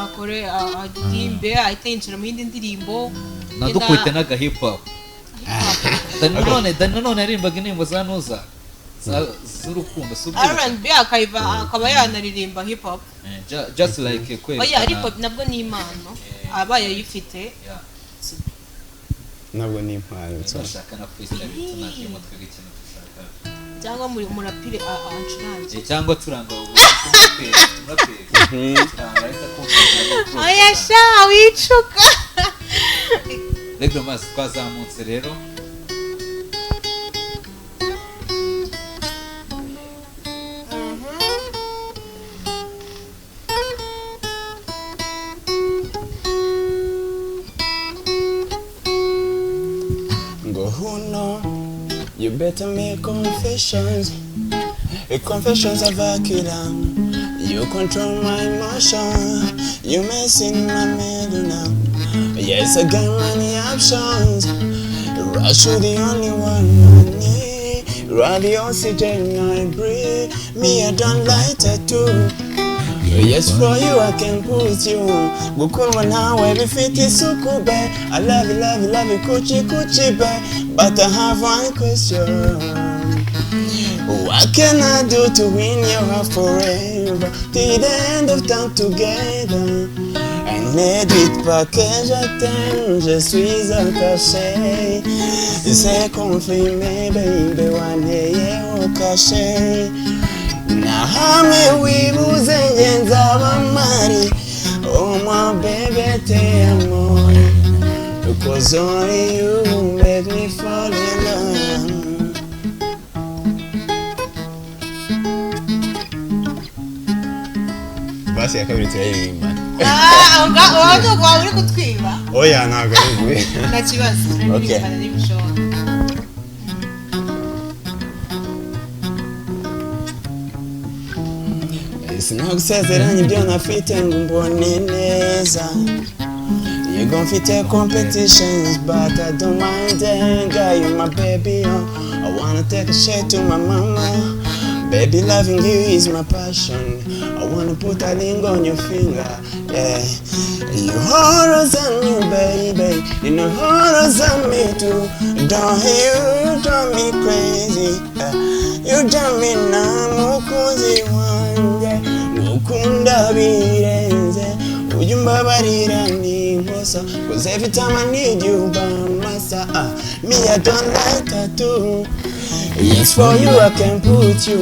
akore aririmbe ahita yinjira mu yindi ndirimbo. Nadukubite n'aga hip hop. Dani nanone, Dani nanone yaririmbaga indirimbo za Nuza z'urukundo, si ubyibuka? R&B akayiva akaba yanaririmba hip hop. Just like kwerekana. Oya, ariko nabwo ni impano abaye ayifite. Yeah. Nabwo ni impano. Tunashaka na freestyle, tunakiyemo twebwe ikintu dushaka. Cyangwa muri murapire ancurange. Cyangwa curanga umuraperi, umuraperi curanga ahita akumva. Oya sha, wicuka. Rero mazi twazamutse rero. Go who know, you better make confessions. A confessions of a killer. You control my emotion. You messing my medulla. Yes, I got many options. Rush you the only one I need. You are the oxygen I breathe. Me, I don't like tattoo. Yes, for you I can put you. Gukundwa nawe bifite isuku be. I love you, love you, love you, kuchi kuchi be. But I have one question. What can I do to win your heart forever? Till the end of time together. And Ne dites pas que je t'aime, je suis attaché. C'est confirmé, baby, wanteye kashe. Na hamwe wibuze njye nzaba mpari. Oh my baby, te amo. Cause only you make me fall in love. Basi ya kabiri turayiririmba. Ah, aho waba uri kutwiba. Oya, ntabwo ari ukuri. Nta kibazo. Okay. Turaririmbana n'ibishoboka. Sinagusezeranya ibyo nafite ngo umbone neza. Yego mfite competitions but I don't mind them. Girl, you my baby, oh. I wanna take a shit to my mama. Baby, loving you is my passion. I wanna put a ring on your finger, yeah. You horrors on you, baby. You know horrors on me too. Don't you drive me crazy, yeah. You drive me na mukunzi wanjye. Ngukunda birenze. Ujya umbabarira ninkosa. Cause every time I need you by my side, me I don't like tattoo. Yes, for you I can put you.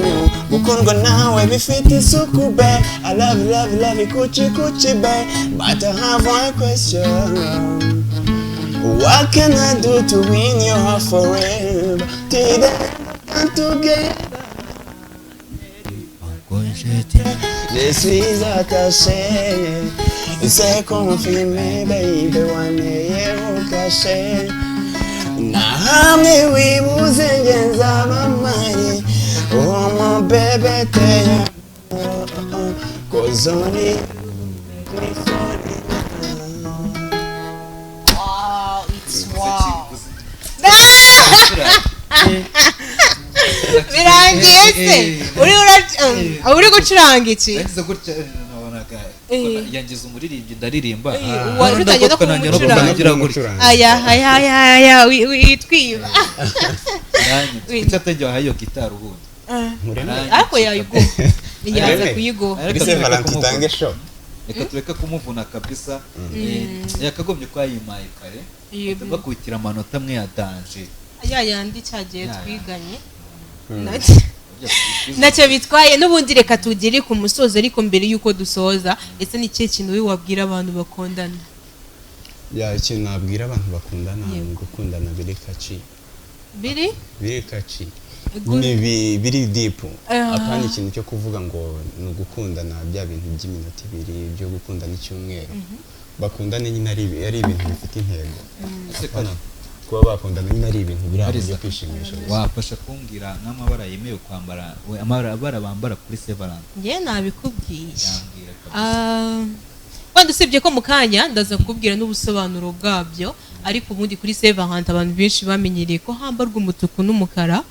Gukundwa nawe bifite isuku be. I love you, love you, love you, kuchi kuchi be. But I have one question. What can I do to win your heart forever? Till the end together. Je suis attaché. C'est confirmé, baby, wanteye kashe. Na hamwe wibuze njye nzaba mpari. Oh my baby, te amo. Cause only you make me fall in love. Wow, it's wow. Birangiye se? Uri gucuranga iki? Yagize gutya nabonaga yangize umuririmbyi ndaririmba. Wari utangiye no kumucuranga. Gutya. Aya aya aya aya witwiba. Kuki atajya wahaye iyo gitari ubundi? Ariko yayiguha. Yaza kuyiguha. Reka Kuri tureke Saint Valentin kumuvuna. itange show. Reka tureke kumuvuna kabisa. Yakagombye kuba yimaye kare. Bakukira amanota amwe ya danger. Ya yandi cyagiye Ya, ya. twiganye. Ntacyo bitwaye n'ubundi reka tugere ku musozo, ariko mbere y'uko dusoza ese ni ikihe kintu wowe wabwira abantu bakundana? Ya, ikintu nabwira abantu bakundana Yego. ni gukundana biri kaci. Biri? Biri kaci. Good. Ni biri deep. Ah. Apana ikintu cyo kuvuga ngo ni ugukundana bya bintu by'iminota ibiri byo gukundana icyumweru. Bakundane nyine ari ibintu bifite intego. Ese Apana kuba bakundana nyine ari ibintu biri aho Arisa. byo kwishimisha gusa. Wafasha kumbwira nk'amabara yemewe kwambara, we amabara bambara kuri Saint Valentin? Njye nabikubwiye. Yambwira kabisa. Ah, wenda usibye ko mu kanya ndaza kukubwira n'ubusobanuro bwabyo, ariko ubundi kuri Saint Valentin abantu benshi bamenyereye ko hambarwa umutuku n'umukara,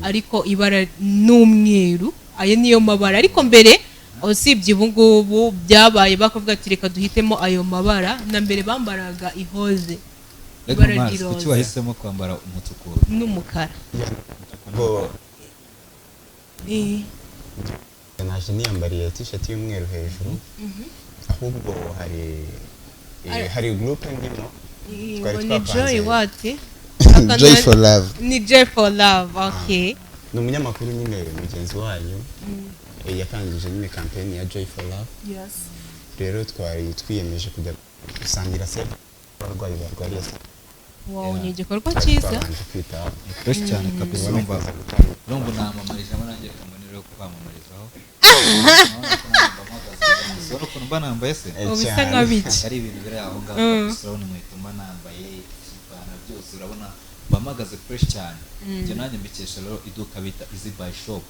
ariko ibara n'umweru, ayo niyo mabara. Ariko mbere usibye ubu ngubu byabaye bakavuga ati reka duhitemo ayo mabara, na mbere bambaraga ihoze, Reka ibara Mars, ry'iroza. kuki wahisemo kwambara umutuku n'umukara? Bo Eh, naje niyambariye t-shirt y'umweru hejuru. Ahubwo hari hari group ndimo. Twari ngo ni twapanze. Joy what? Joy for love. Ni Joy for love, okay. Ni umunyamakuru nyine mugenzi wanyu yatangije nyine campaign ya Joy for Love. Yes. Rero twari twiyemeje kujya gusangira se abarwayi barwariye se. Wow, ni igikorwa Twari cyiza. twabanje kwita fresh cyane kabisa. tubone Urumva kuza gutanga. urumva namamarijemo nanjye reka mbonere kwamamarizaho. Urabona ukuntu mba nambaye se? Ubu bisa Cyane. nka biki. Ari ibintu biri aho ngaho kabisa. Urabona inkweto mba nambaye, ipantaro, byose urabona mba mpagaze fresh cyane. Ibyo nanjye mbikesha rero iduka bita Easy Buy Shop.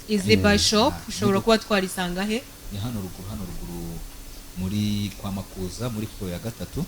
Easy Buy Shop ushobora kuba twarisanga he? Ni hano ruguru muri kwa Makuza muri floor ya gatatu.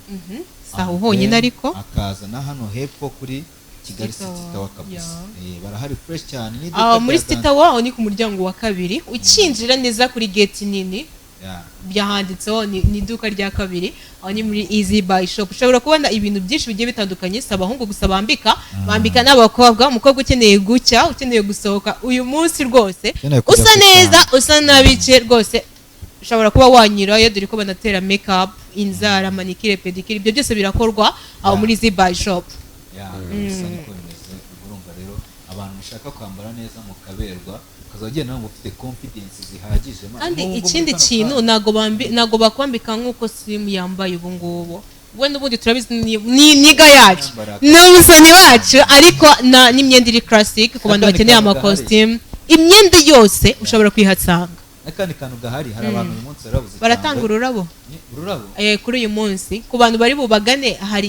Si aho honyine ariko. Akaza na hano hepfo kuri Kigali City City Tower, Tower kabisa. yeah. Barahari fresh cyane ni iduka Ah, muri rya City Tower aho ni ku muryango wa kabiri ukinjira neza kuri gate nini. Yeah. Byahanditseho ni iduka rya kabiri, aho ni muri Easy Buy Shop. Ushobora kubona ibintu byinshi bigiye bitandukanye, si abahungu gusa bambika, bambika n'abakobwa. Umukobwa ukeneye gucya, ukeneye gusohoka uyu munsi rwose Ukeneye kujya usa ku neza, usa n'abice rwose, Ushobora kuba wanyurayo, dore ko banatera make up, inzara, manicure, pedicure, ibyo byose birakorwa aho muri Zibayi Shop. Ya, bisa niko bimeze. Ubwo urumva rero, abantu mushaka kwambara neza mukaberwa, ukazajya ugenda wumva ufite confidence zihagije, man. Kandi Nk'ubu ngubu ikindi muri kano kintu, kanya. Ntago bakwambika nk'uko Slim yambaye ubu ngubu. We n'ubundi turabizi ni niga yacu, Yambara. ni umusonyi wacu, ariko n'imyenda iri classic ku bantu N'akandi bakeneye kantu amakositimu, imyenda yose ushobora kuyihasanga. N'akandi kantu gahari, hari abantu uyu munsi barabuze Baratanga cyangwa- ururabo. Ni ururabo. Kuri uyu munsi ku bantu bari bubagane, hari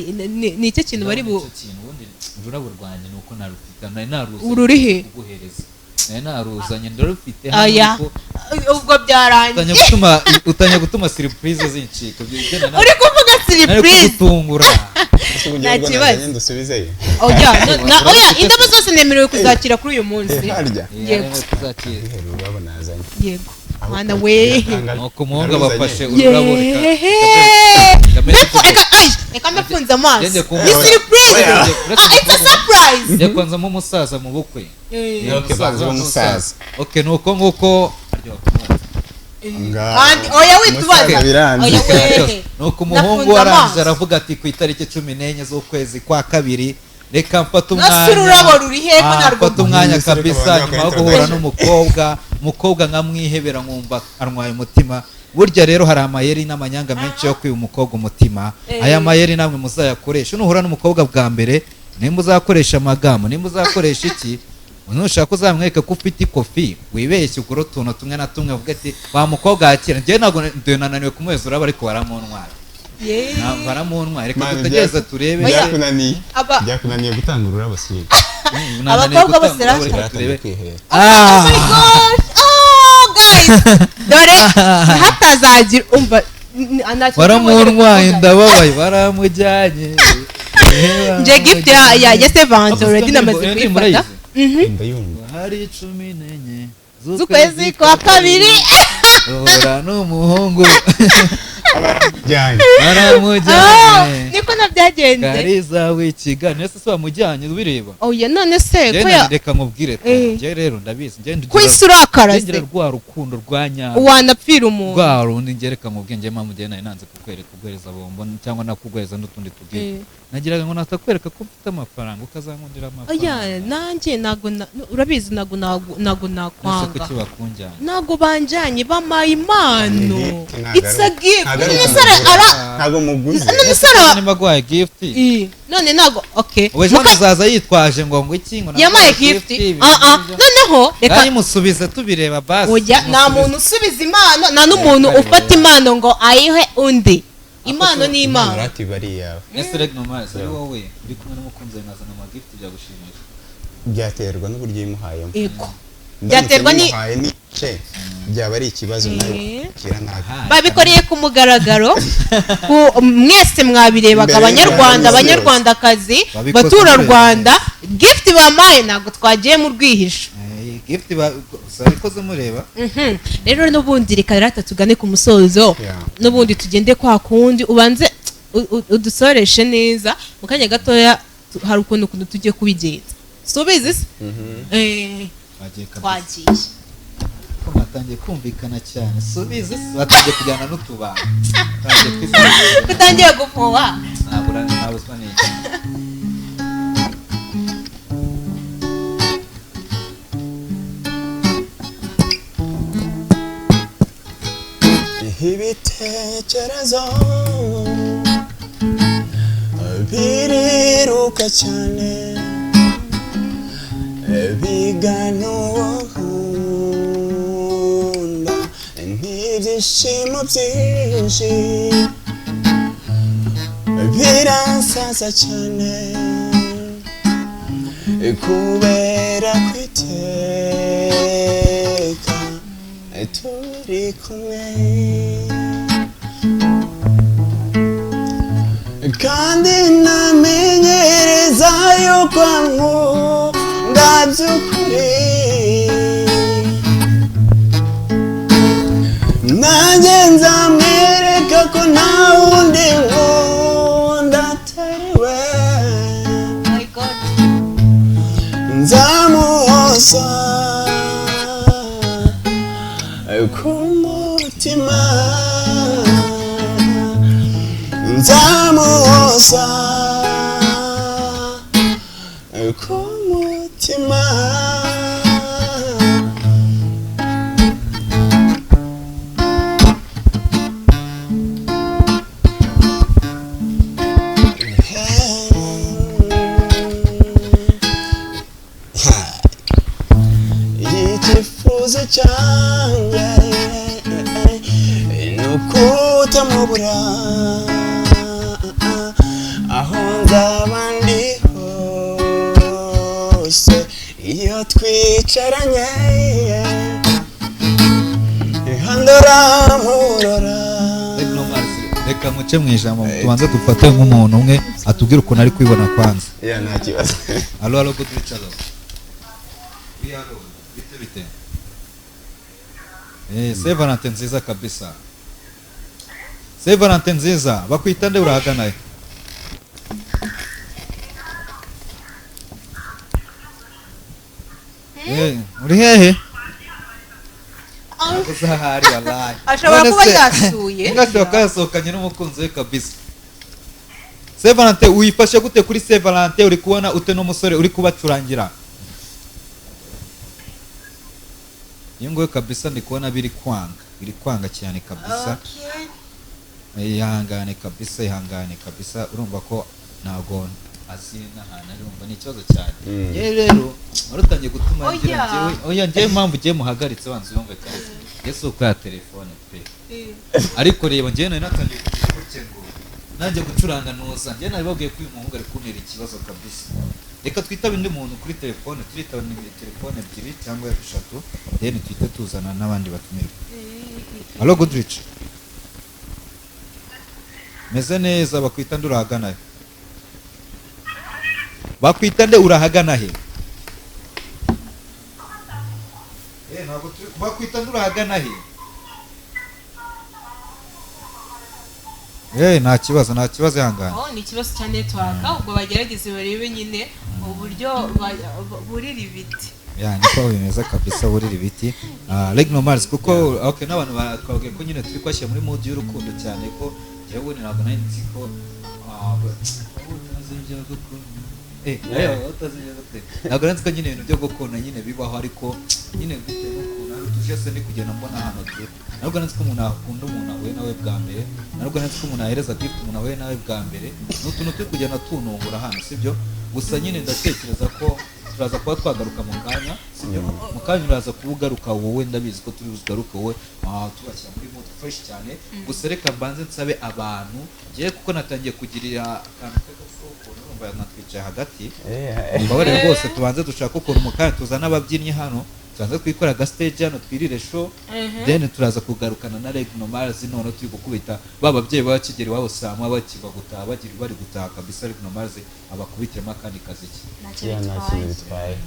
ni icyo kintu bari bu Urabona icyo kintu, ubundi ururabo rwanjye ni uko narufite, nari naruzanye Ururi he? kuguhereza, nari naruzanye, ndarufite hano, Aya, ariko ubwo byarangiye. Utangiye gutuma surprise zincika. Ibyo Uri kuvuga nari surprise. kugutungura. Ese ubu Nta ngiye ubwo kibazo. nazanye ndusubizeyo? Oya, oya, indabo zose nemerewe kuzakira kuri uyu munsi. Harya Yego. Yego, tuzakira. Ihe, ururabo nazanye. Yego, mwana we. Nuko umuhungu abafashe Naruzanye. ururabo, reka Yehehe. kamere. Reka, ay, reka mbafunze amaso. Ngende ku Ni surprise. Oya. Ah, it's a surprise. Njye kwanzamo umusaza mu bukwe. Okay, banza ube umusaza. Okay, nuko nguko. Kandi oya, witubaza. Umusaza biranze. Oya wehe. Nuko umuhungu Nafunze arangije amaso. aravuga ati: "Ku itariki 14 z'ukwezi kwa kabiri, reka mfate Nasi umwanya." ururabo ruri he ko Ah, narwo mfate umwanya Reka kabisa banza nyuma yo bakora guhura introduction. n'umukobwa, umukobwa nkamwihebera, nkumva arwaye umutima. Burya rero hari amayeri n'amanyanga menshi yo kwiba umukobwa umutima. Aya mayeri namwe muzayakoresha nuhura n'umukobwa bwa mbere. Nimba uzakoresha amagambo, nimba uzakoresha iki, nushaka uzamwereke ko ufite ikofi, wibeshye ugure utuntu tumwe na tumwe, uvuge ati: "Wa mukobwa yakira, njyewe ntabwo nananiwe kumuheza urabo, ariko baramuntwara." Baramuntwara, reka Man, dutegereze turebe. Oya. Byakunaniye. Byakunaniye gutanga ururabo, si? Nananiwe Abakobwa gutanga bose ururabo, rasta. reka turebe. Kwihera. Oh my gosh. Oh guys, dore hatazagira umva nta kintu Baramuntwaye, kuvuga. ndababaye, baramujyanye. Nje gift ya Sevante already namaze Iyo ndirimbo kuyifata. urayizi? Ndayumva. Hari 14 Z'ukwezi kwa kabiri. Uhura n'umuhungu. Jyanye. Oh, Baramujyanye. niko nabyagenze. Kariza w'ikiganiro ese, si wamujyanye ubireba? Oya, none se Njye ko ya reka nkubwire, njye rero ndabizi, njye ko isi urakara ngira se rwa rukundo rwa nyarwo, wanapfira umuntu. Rwa rundi. Njye reka nkubwire, njye mpamvu njye nari nanze kukwereka kuguhereza bombo cyangwa nakuguhereza n'utundi tubwire, nagiraga ngo natakwereka ko mfite amafaranga ukazankundira Oya, amafaranga. nanjye ntago urabizi, ntago Ese nakwanga. kuki bakunjyana? Ntago banjanye, bamaye impano. Ntago It's a gift. ntago ari None se ntago muguze. None se ara Nimba aguhaye gift, None ntago, okay. ubu ejo azaza yitwaje ngo iki, ngo Yamaye naguhaye gift, ibintu ah ah, nk'ibyo. noneho reka Nayimusubize tubireba basi. Oya, nta Musubize. muntu usubiza impano, nta n'umuntu ufata impano ngo ayihe undi. Impano ni impano. Rati bari iyawe. Ese reg normal, ari wowe uri kumwe n'umukunzi wawe, nkazana amagift, byagushimisha? Byaterwa n'uburyo yimuhayemo. Ego. Ndamutse Byaterwa nimuhaye n'ice byaba ari ikibazo, nawe kira nabi. Aha. Babikoreye ku mugaragaro, mwese mwabirebaga. Imbere Abanyarwanda, y'Abantu abanyarwandakazi, Babikoze. baturarwanda, gift bamaye ntabwo twagiye mu rwihisho. Gift babikoze mureba. Rero n'ubundi reka rata tugane ku musozo. N'ubundi tugende kwa kundi, ubanze udusoreshe neza mu kanya gatoya. Hari ukuntu tugiye kubigenza, si ubizi se? Twagiye kabisa. Twagiye. Ko mwatangiye kumvikana cyane, subizi se, batangiye kujyana n'utubanga. Batangiye kwisanzura. Tutangiye gufuha. Ntabura ntabuzwa n'iki. Ibitekerezo biriruka cyane bigana uwo nkunda, n'ibyishimo byinshi biransaza cyane kubera kwiteka turi kumwe, kandi namenyereza yuko nkunda by'ukuri. Nanjye nzamwereka ko nta wundi nkunda atari we. My God. Nzamuhoza ku mutima. Nzamuhoza ku mutima. Icyifuzo cyanjye ni ukutamubura aho nzaba ndi hose, iyo twicaranye handora. Reka muce mu ijambo, tubanze dufate nk'umuntu umwe atubwire ukuntu ari kwibona kwanza. Yeah, nta kibazo. Allo, allo, good allo. Oui, allo, bite bite. Saint Valentin nziza kabisa. Saint Valentin nziza, bakwita nde, urahagana he? Uri hehe? Uzahari wallahi. Ashobora kuba yasuye. Ashobora kuba yasohokanye n'umukunzi we kabisa. Saint Valentin uyifashe gute kuri Saint Valentin, uri kubona ute n'umusore uri kubacurangira? Iyo nguyu kabisa ndi kubona biri kwanga, biri kwanga cyane kabisa. Ihangane kabisa, ihangane kabisa, urumva ko ntago azi n'ahantu ari, urumva ni ikibazo cyane. Yewe rero warutangiye gutuma ngira njyewe, oya njyewe impamvu ugiye muhagaritse banza uyumve cyane. Yesu uko ya telefone pe. Ariko reba njyewe nari natangiye kugira ngo nanjye gucuranga noza, njyewe nari babwiye ko uyu muhungu ari kuntera ikibazo kabisa. Reka twitabe undi muntu kuri telefone, turitaba telefone ebyiri cyangwa eshatu, then twite tuzana n'abandi batumirwa. Allo Goodrich. Meze neza, bakwita nde, urahagana he? Bakwita nde, urahagana he? Ntabwo turi, bakwita nde, urahagana he? Nta kibazo, nta kibazo, ihangane. Ni ikibazo cya network, ubwo bagerageze barebe nyine uburyo burira ibiti. Ya niko bimeze kabisa, burira ibiti. Regno Mars kuko okay n'abantu batwabwiye ko nyine turi kwashyira muri mood y'urukundo cyane, ko jewe ntabwo nari nzi ko ntabwo nzi ko nyine ibintu byo gukunda nyine bibaho, ariko nyine bitewe n'ukuntu ari utujese ndi kugenda mbona ahantu turi. Ntabwo nzi ko umuntu akunda umuntu ahuye nawe bwa mbere, ntabwo nzi ko umuntu ahereza gift umuntu ahuye nawe bwa mbere. Ni utuntu turi kugenda tunungura hano, sibyo? Gusa nyine ndatekereza ko turaza kuba twagaruka mu kanya, sibyo? Mu kanya uraza kuba ugaruka wowe, ndabizi ko turi bugaruke wowe, tubashyira muri mood fresh cyane. Gusa reka mbanze nsabe abantu, ngiye kuko natangiye kugirira akantu k'agafuko, urumva natwicaye hagati. Mbabarire rwose, tubanze dushaka ukuntu mu kanya tuzana ababyinnyi hano, tubanze twikora aga stage hano, twirire show, then turaza kugarukana na Regno Mars. None turi gukubita ba babyeyi ba Kigeli wabo saa moya bakiva gutaha, bagira bari gutaha kabisa. Regno Mars abakubitiremo akandi kazi ki. Nta kintu bitwaye.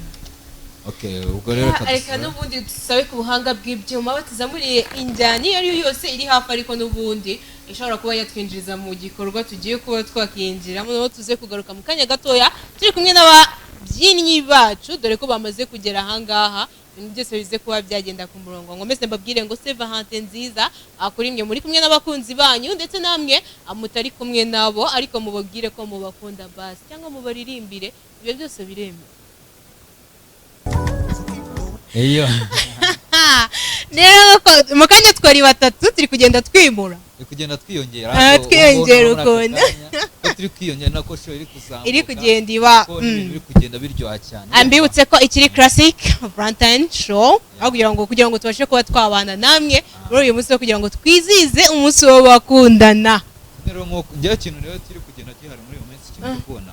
Okay, ubwo rero reka n'ubundi dusabe ku buhanga bw'ibyuma batuzamuriye injyana iyo ari yo yose iri hafi, ariko n'ubundi ishobora kuba yatwinjiriza mu gikorwa tugiye kuba twakinjiramo. Noneho tuze kugaruka mu kanya gatoya turi kumwe n'ababyinnyi bacu, dore ko bamaze kugera ahangaha, ibintu byose bize kuba byagenda ku murongo. Nkomeze mbabwire ngo Saint Valentin nziza kuri mwe muri kumwe n'abakunzi banyu, ndetse namwe mutari kumwe nabo, ariko mubabwire ko mubakunda basi, cyangwa mubaririmbire, ibyo byose biremewe. Iyo rero mu kanya twari batatu, turi kugenda twimura, turi kugenda twiyongera, twiyongera ukuntu turi kwiyongera, nako show iri kuzamuka, iri kugenda iba, iri kugenda biryoha cyane. Ambibutse ko ikiri Classic Valentine Show, aho kugira ngo tubashe kuba twabana namwe muri uyu munsi, kugira ngo twizize umunsi w'abakundana. Rero nkuko ngira kintu rero turi kugenda gihari muri uyu munsi, kintu kubona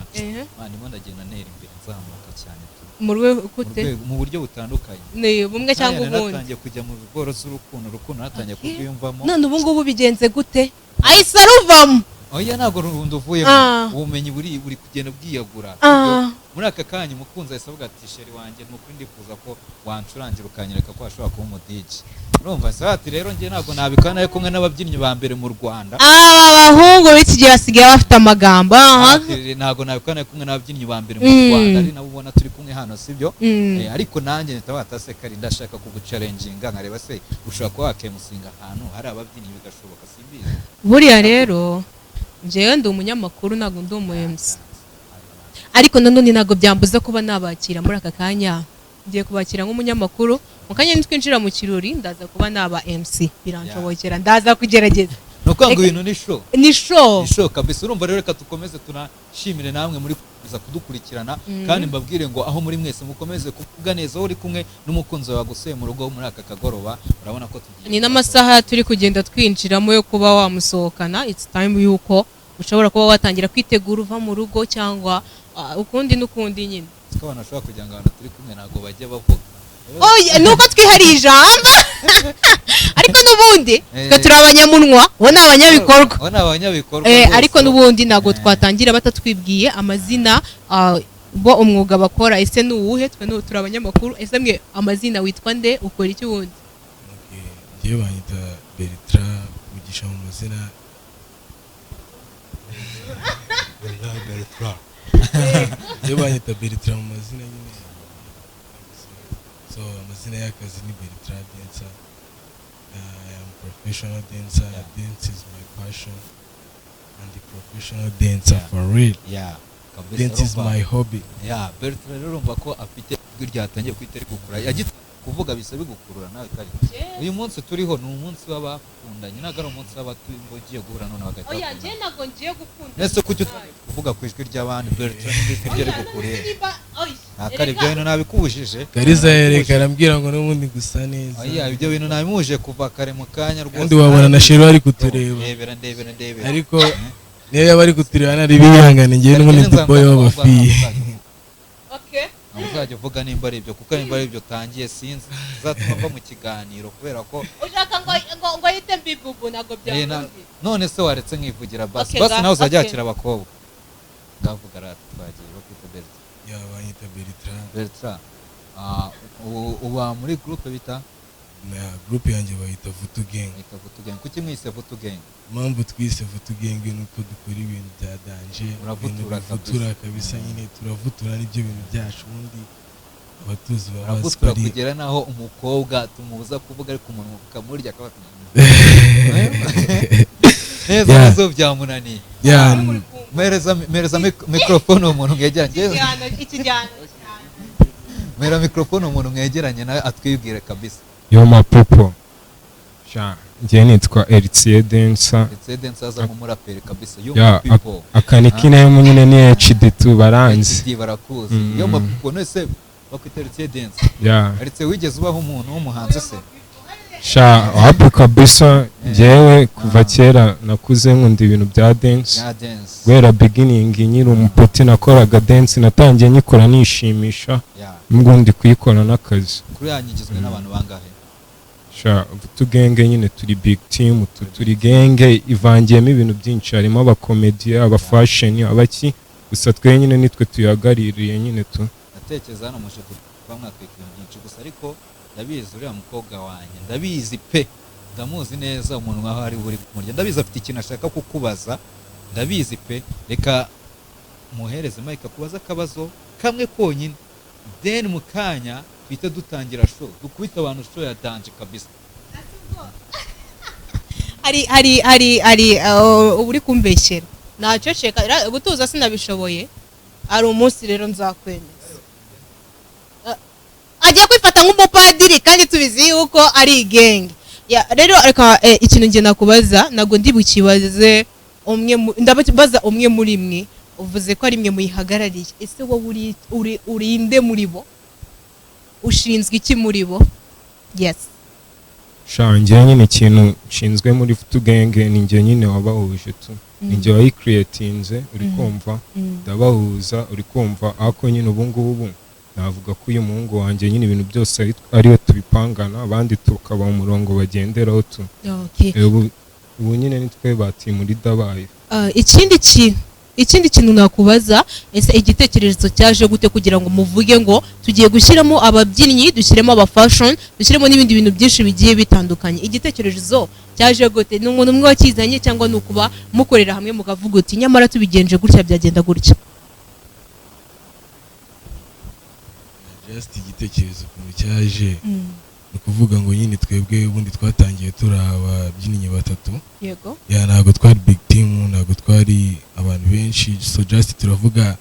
ndimo ndagenda ntera imbere, nzamuka cyane mu buryo butandukanye, ni bumwe cyangwa ubundi. Natangiye kujya mu bigoro z'urukundo, urukundo natangiye kurwiyumvamo. None ubu ngubu bigenze gute? Ahise aruvamo. Oya ntabwo nduvuyemo, ubumenyi buri kugenda bwiyagura. Muri aka kanya umukunzi ahise avuga ati sheri wanjye ni ukuri ndifuza ko wancurangira ukanyereka ko washobora kuba umu DJ. Urumva se ati rero njye ntabwo nabikora nawe kumwe n'ababyinnyi ba mbere mu Rwanda. Abahungu b'iki gihe basigaye bafite amagambo. Ntabwo nabikora nawe kumwe n'ababyinnyi ba mbere mu Rwanda, ari nabo ubona turi kumwe hano, sibyo? Ariko nanjye ntabata se kari ndashaka kuguchallenginga nkareba se ushobora kuba wakemusinga ahantu hari ababyinnyi bigashoboka, simbizi. Buriya rero Njyewe ndi umunyamakuru, ntabwo ndi umu MC, ariko nanone ntabwo byambuza kuba nabakira muri aka kanya. Ngiye kubakira nk'umunyamakuru. Mu kanya nitwinjira mu kirori ndaza kuba naba MC, biranshobokera, ndaza kugerageza. Ni ukuvuga ngo ibintu ni show. Ni show. Ni show kabisa. Urumva rero, reka dukomeze tunashimire namwe muri kuza kudukurikirana, kandi mbabwire ngo aho muri mwese mukomeze kuvuga neza, aho uri kumwe n'umukunzi wawe wagusuye mu rugo muri aka kagoroba. Urabona ko tugiye Ni n'amasaha turi kugenda twinjiramo yo kuba wamusohokana. It's time yuko ushobora kuba watangira kwitegura uva mu rugo cyangwa ukundi n'ukundi nyine. Siko abantu bashobora kugira ngo abantu turi kumwe ntabwo bajya bavuga. Oya, nuko twihariye ijambo, ariko n'ubundi twe turi abanyamunwa, bo ni abanyabikorwa. Abo ni abanyabikorwa rwose. Ariko n'ubundi ntabwo twatangira batatwibwiye amazina, bo umwuga bakora ese ni uwuhe? Twe turi abanyamakuru. Ese mwe amazina, witwa nde, ukora iki wundi? Okay, njyewe banyita Bertrand Mugisha mu mazina. Bertrand. Njyewe banyita Bertrand mu mazina nyine, so amazina y'akazi ni Bertrand Dancer. I am professional dancer. Dance is my passion and the professional dancer for real. Yeah, kabisa. Dance is my hobby. Yeah, Bertrand rero urumva ko afite ijwi ryatangiye guhita rigukura, yagitangiye kuvuga bisa bigukurura nawe. Kari uyu munsi turiho ni umunsi w'abakundanye, ntabwo ari umunsi w'abatuye guhura none bagahita Oya, bakundana. njye ntabwo ngiye gukunda. Ese kuki utangiye kuvuga ku ijwi ry'abandi? Bertrand n'ijwi rye rigukureye ntakare, ibyo bintu nabikubujije. Kariza yereka arambwira ngo n'ubundi gusa neza. Oya, ibyo bintu nabimubujije kuva kare mu kanya rwose. Kandi wabona na Shiro ari kutureba. Ndebera, ndebera, ndebera. Ariko niyo yaba ari kutureba nari bihangane, njyewe n'ubundi ndi boy w'abafiye. Okay. Ntabwo uzajya uvuga nimba ari ibyo, kuko nimba ari ibyo utangiye sinzi uzatuma mva mu kiganiro kubera ko Ushaka ngo yite mbibubu, ntabwo byakunda. None se waretse nkivugira basi? Okay, Basi nawe uzajya okay. wakira abakobwa. Ngavuga rata, twagiye. Bakwita Bertrand? Yeah, banyita Bertrand. Bertrand, uba muri groupe bita? Na group yanjye bayita Vutu Gang. Bayita Vutu Gang. Kuki mwise Vutu Gang? Impamvu twise Vutu Gang ni uko dukora ibintu bya danger. Muravutura. Ibintu bivutura kabisa nyine, turavutura, nibyo bintu byacu. Ubundi abatuzi baba bazi ko Uravutura kugera naho umukobwa tumubuza kuvuga, ariko umuntu ukamurya akaba neza. Neza byamunaniye. Mpereza microphone uwo muntu mwegeranye. Ikijyano. Mera microphone umuntu mwegeranye nawe atwibwire kabisa. Yo ma people. Sha, njye nitwa Eritier Dancer. Ndetse Dancer aza nk'umuraperi kabisa. Yo people. Akanikinemo nyine ni HD2, baranzi. HD barakuzi. Yo ma people, none se bakwita Eritier Dancer? Yeah. Eritier, wigeze ubaho umuntu w'umuhanzi se? Sha, wapi kabisa. Njyewe kuva kera nakuze nkunda ibintu bya dance. Ya dance. Guhera beginning nkiri umupeti nakoraga dance, natangiye nyikora nishimisha. Nubwo ndi kuyikora n'akazi. Kuri yanyu igizwe n'abantu bangahe? Sha, tugenge nyine turi big team, turi genge ivangiyemo ibintu byinshi, harimo abakomediye, abafashion, abaki, gusa twe nyine nitwe tuyagaririye nyine tu. Ndatekereza hano muje kuba mwatwika ibintu byinshi gusa, ariko ndabizi uriya mukobwa wanjye, ndabizi pe, ndamuzi neza, umuntu nkaho ari buri kumurya, ndabizi afite ikintu ashaka kukubaza, ndabizi pe. Reka muhereze mike akubaze akabazo kamwe konyine, then mu kanya tuhite dutangira show, dukubite abantu show ya danger kabisa. Hari uri kumbeshyera, naceceka gutuza sinabishoboye. Hari umunsi rero nzakwemeza. Agiye kwifata nk'umupadiri kandi tubizi yuko ari igenge. Ya, rero reka ikintu njye nakubaza ntabwo ndi bukibaze umwe ndabaza umwe muri mwe. Uvuze ko ari mwe muyihagarariye, ese wowe uri urinde muri bo, ushinzwe iki muri bo? Yes. Sha, njye nyine ikintu nshinzwe muri Futugenge ni njye nyine wabahuje tu, ni njye wayicreatinze, uri kumva, ndabahuza, uri kumva. Ariko nyine ubu ngubu navuga ko uyu muhungu wanjye nyine ibintu byose ariwe tubipangana, abandi tukaba mu murongo bagenderaho tu. Ubu nyine ni twe ba team leader bayo. Ikindi kintu nakubaza, ese igitekerezo cyaje gute kugira ngo muvuge ngo tugiye gushyiramo ababyinnyi, dushyiremo aba fashion, dushyiremo n'ibindi bintu byinshi bigiye bitandukanye? Igitekerezo cyaje gute? Ni umuntu umwe wakizanye cyangwa ni ukuba mukorera hamwe mukavuga uti nyamara tubigenje gutya byagenda gutya? Just igitekerezo ukuntu cyaje, ni ukuvuga ngo nyine twebwe ubundi twatangiye turi ababyinnyi batatu. Yego. Ya, ntabwo twari big team, ntabwo twari Twari abantu benshi, so just turavuga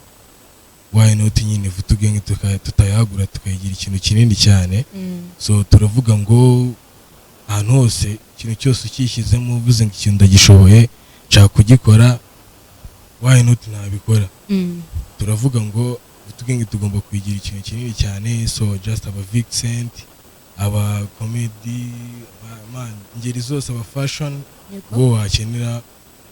why not nyine Vutu Gang tutayagura tukayigira ikintu kinini cyane. So turavuga ngo ahantu hose ikintu cyose ukishyizemo uvuze ngo ikintu ndagishoboye, nshaka kugikora, why not nabikora? Turavuga ngo Vutu Gang tugomba kuyigira ikintu kinini cyane. So just aba vixen, aba comedy, man, ingeri zose, aba fashion, uwo wakenera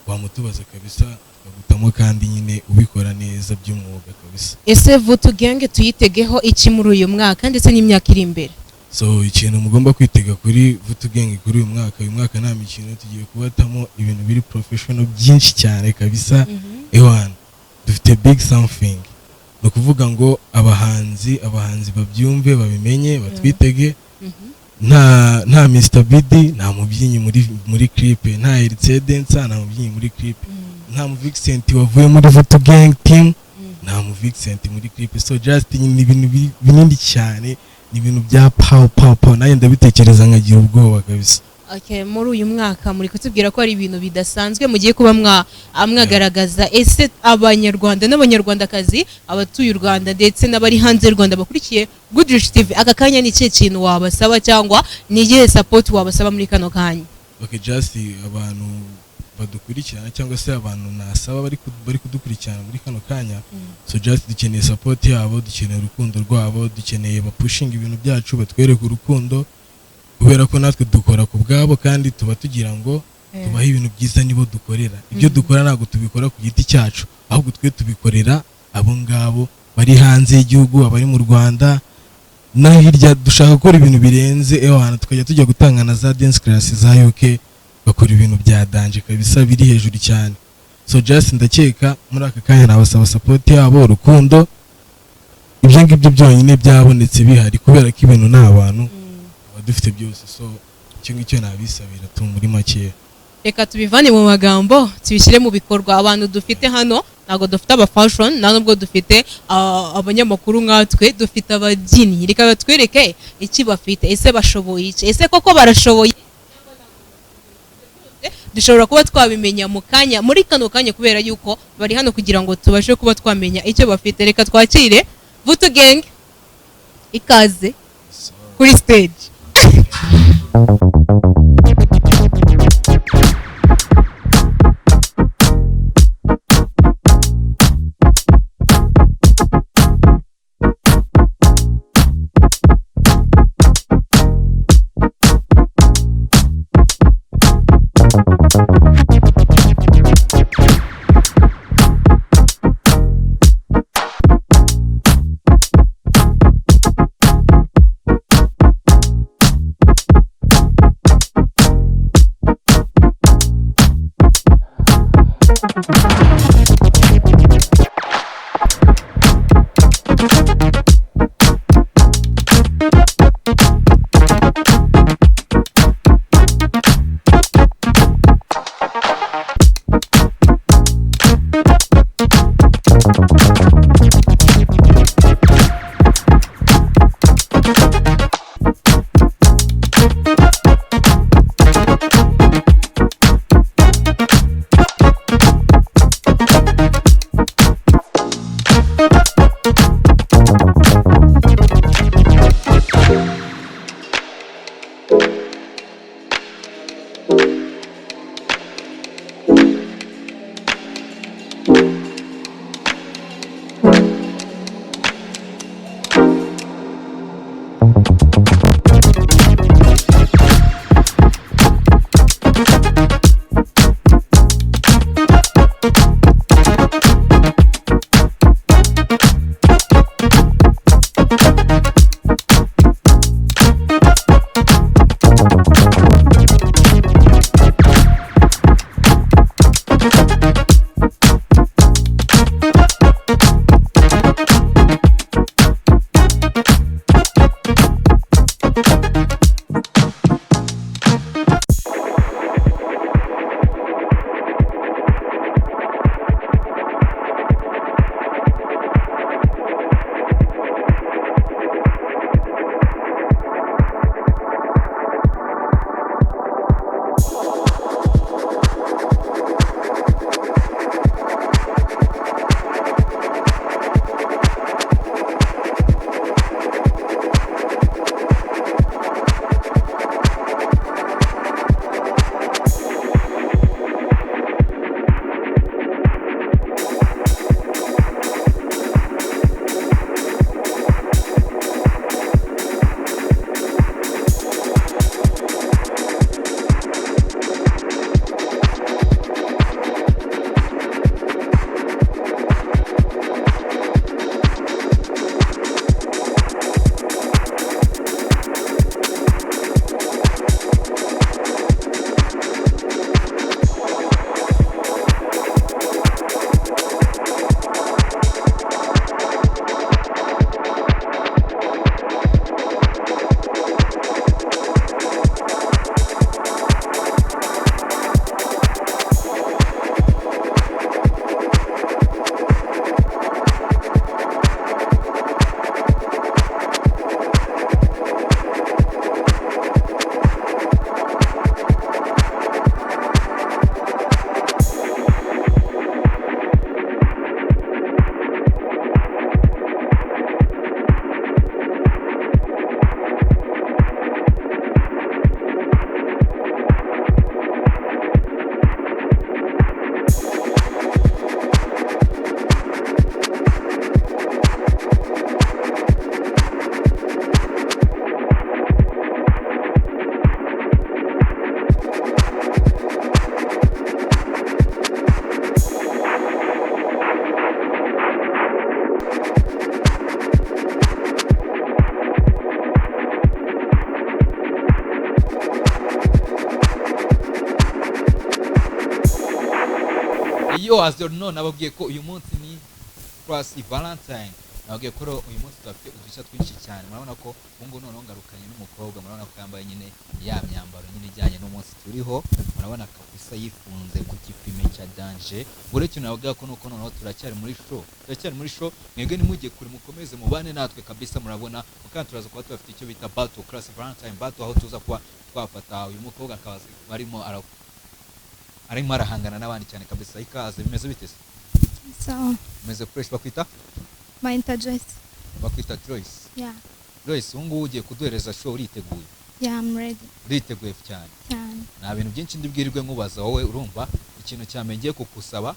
wamutubaza kabisa, tukagutamo, kandi nyine ubikora neza by'umwuga kabisa. Ese Vutu Gang tuyitegeho iki muri uyu mwaka ndetse n'imyaka iri imbere? So ikintu mugomba kwitega kuri Vutu Gang kuri uyu mwaka, uyu mwaka nta mikino, tugiye kubatamo ibintu biri professional byinshi cyane kabisa. Ewana, dufite big something. Ni ukuvuga ngo abahanzi babyumve, babimenye, batwitege. Nta Mr BD, nta mubyinnyi muri clip, nta Heritier Dancer, nta mubyinnyi muri clip, nta mu Vixen wavuye muri Vutu Gang team, nta mu Vixen muri clip. So just ni ibintu binini cyane, ni ibintu bya pow pow pow, nanjye ndabitekereza nkagira ubwoba kabisa. Okay, muri uyu mwaka muri kutubwira ko ari ibintu bidasanzwe mugiye kuba mwagaragaza. Ese abanyarwanda n'abanyarwandakazi, abatuye u Rwanda ndetse n'abari hanze y'u Rwanda bakurikiye Goodrich TV aka kanya, ni ikihe kintu wabasaba cyangwa ni iyihe support wabasaba muri kano kanya? Okay, just abantu badukurikirana cyangwa se abantu nasaba bari kudukurikirana muri kano kanya, so just dukeneye support yabo, dukeneye urukundo rwabo, dukeneye bapushinga ibintu byacu, batwereke urukundo, kubera ko natwe dukora ku bwabo kandi tuba tugira ngo tubahe ibintu byiza. Nibo dukorera ibyo dukora, ntabwo tubikora ku giti cyacu, ahubwo twe tubikorera abo ngabo bari hanze y'igihugu, abari mu Rwanda no hirya. Dushaka gukora ibintu birenze, ewana, tukajya tujya gutanga na za dance class za UK, bakora ibintu bya danger kabisa, biri hejuru cyane. So just ndakeka muri aka kanya nabasaba support yabo, urukundo. Ibyo ngibyo byonyine byabonetse bihari, kubera ko ibintu ni abantu tuba dufite byose. So icyo ngicyo nabisabira tu muri makeya. Reka tubivane mu magambo tubishyire mu bikorwa. Abantu dufite hano, ntabwo dufite aba fashion, nta nubwo dufite abanyamakuru nkatwe, dufite ababyinnyi. Reka batwereke iki bafite. Ese bashoboye iki? Ese koko barashoboye? Dushobora kuba twabimenya mu kanya, muri kano kanya, kubera yuko bari hano kugira ngo tubashe kuba twamenya icyo bafite. Reka twakire Vutu Gang, ikaze kuri stage. Yo, as you know, nababwiye ko uyu munsi ni Classy Valentine. Nababwiye ko rero uyu munsi tubafite udushya twinshi cyane. Murabona ko ubu ngubu noneho ngarukanye n'umukobwa, murabona ko yambaye nyine ya myambaro nyine ijyanye n'umunsi turiho. Murabona kabisa yifunze ku gipime cya danger. Buri kintu nababwira ko nuko noneho turacyari muri show, turacyari muri show. Mwebwe ntimujye kure, mukomeze mubane natwe kabisa. Murabona kandi turaza kuba tubafite icyo bita battle, Classy Valentine battle, aho tuza kuba twafata uyu mukobwa akaba arimo arimo arahangana n'abandi cyane kabisa. Ikaze, bimeze bite se? Sawa. Bimeze fresh. Bakwita? Bayita Joyce. Bakwita Joyce? Yeah. Joyce, ubu ngubu ugiye kuduhereza show, uriteguye? Yeah, I'm ready. Uriteguye cyane? Cyane. Nta bintu byinshi ndibwirirwe nkubaza wowe. Urumva ikintu cya mbere ngiye kukusaba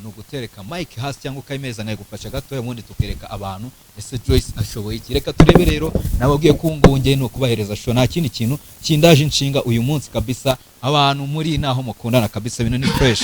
ni ugutereka mic hasi cyangwa ukayimeza nkayigufasha gatoya, ubundi tukereka abantu ese Joyce ashoboye iki. Reka turebe rero. Nababwiye ko ubu ngubu ngiye ni ukubahereza show, nta kindi kintu kindaje inshinga uyu munsi kabisa. Abantu muri naho mukundana kabisa, ibintu ni fresh.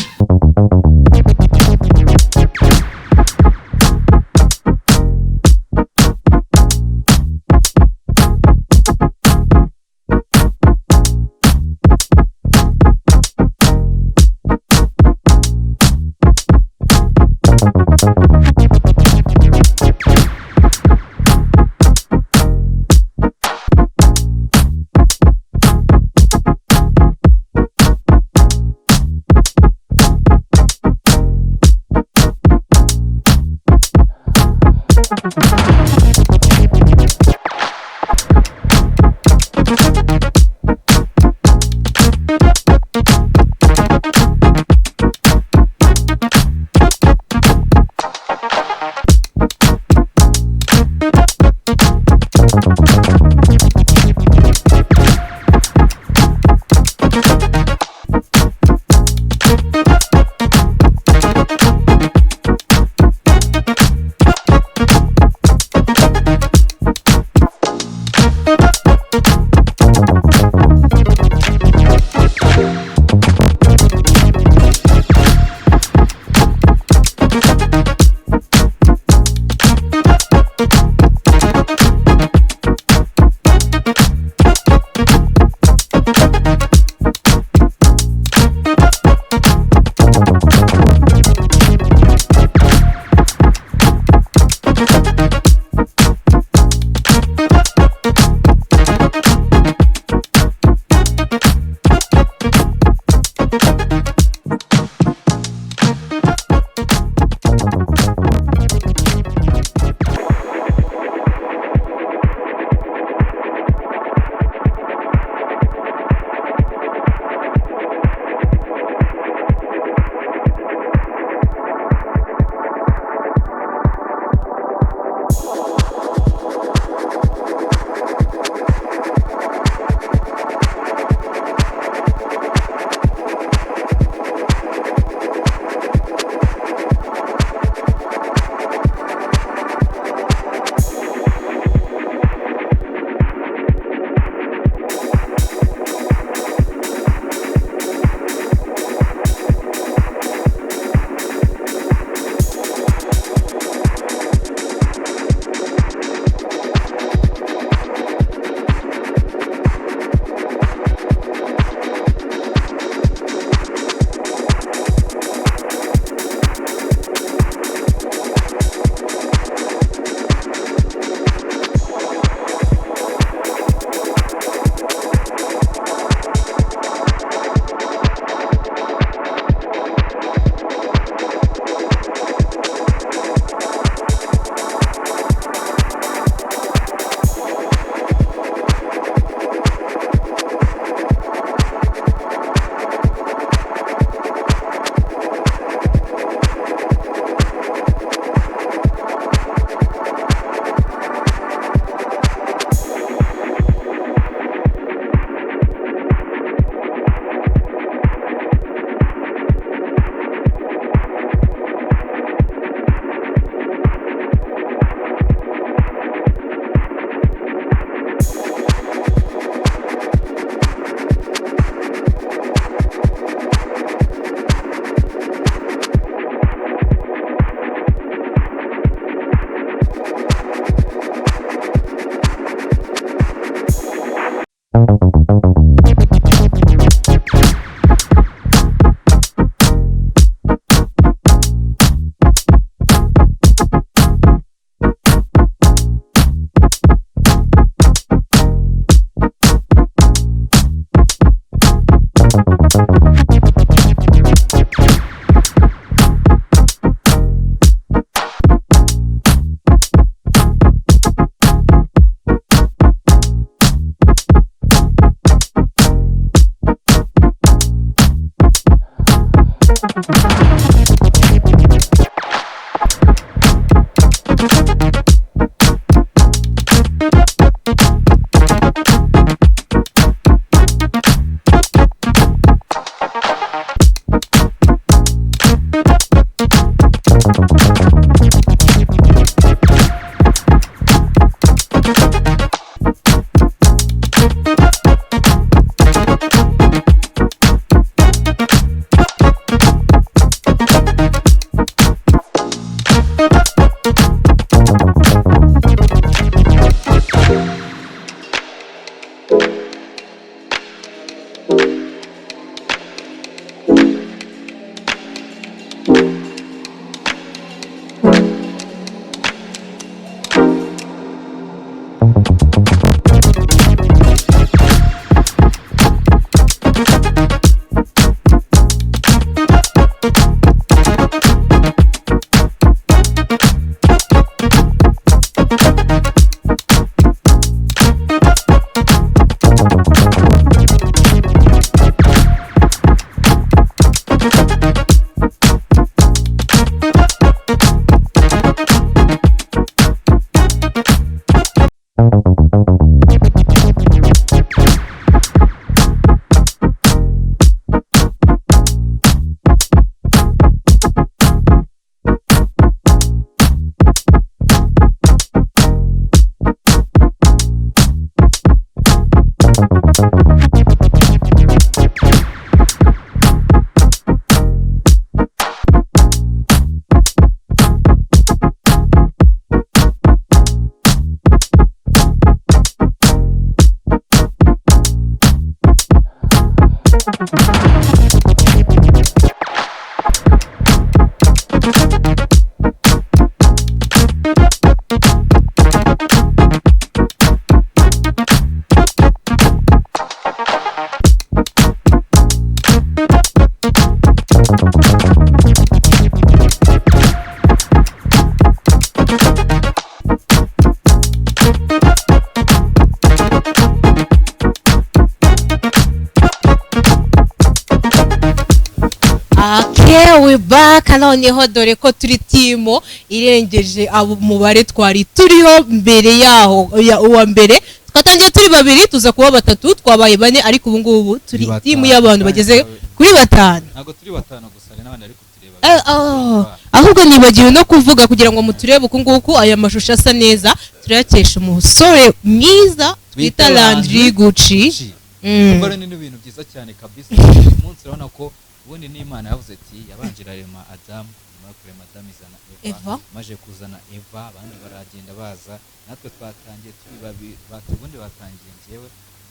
Okay, we back. Noneho dore ko turi team irengeje abo mubare twari turiho mbere yaho uwa mbere twatangiye turi babiri tuza kuba batatu twabaye bane, ariko ubu ngubu turi team y'abantu bageze kuri batanu. Ntago turi batanu gusa hari n'abandi ari kutureba. Ahubwo nibagiwe no kuvuga kugira ngo muturebe uku nguku aya mashusho asa neza turayakesha umusore mwiza twita Landry Gucci. Ubwo ni ibintu byiza cyane kabisa. Uyu munsi urabona ko ubundi ni Imana yavuze ati yabanje irarema Adamu, nyuma yo kurema Adamu izana Eva, maje kuzana Eva abandi baragenda baza, natwe twatangiye turi babiri, ubundi batangiye njyewe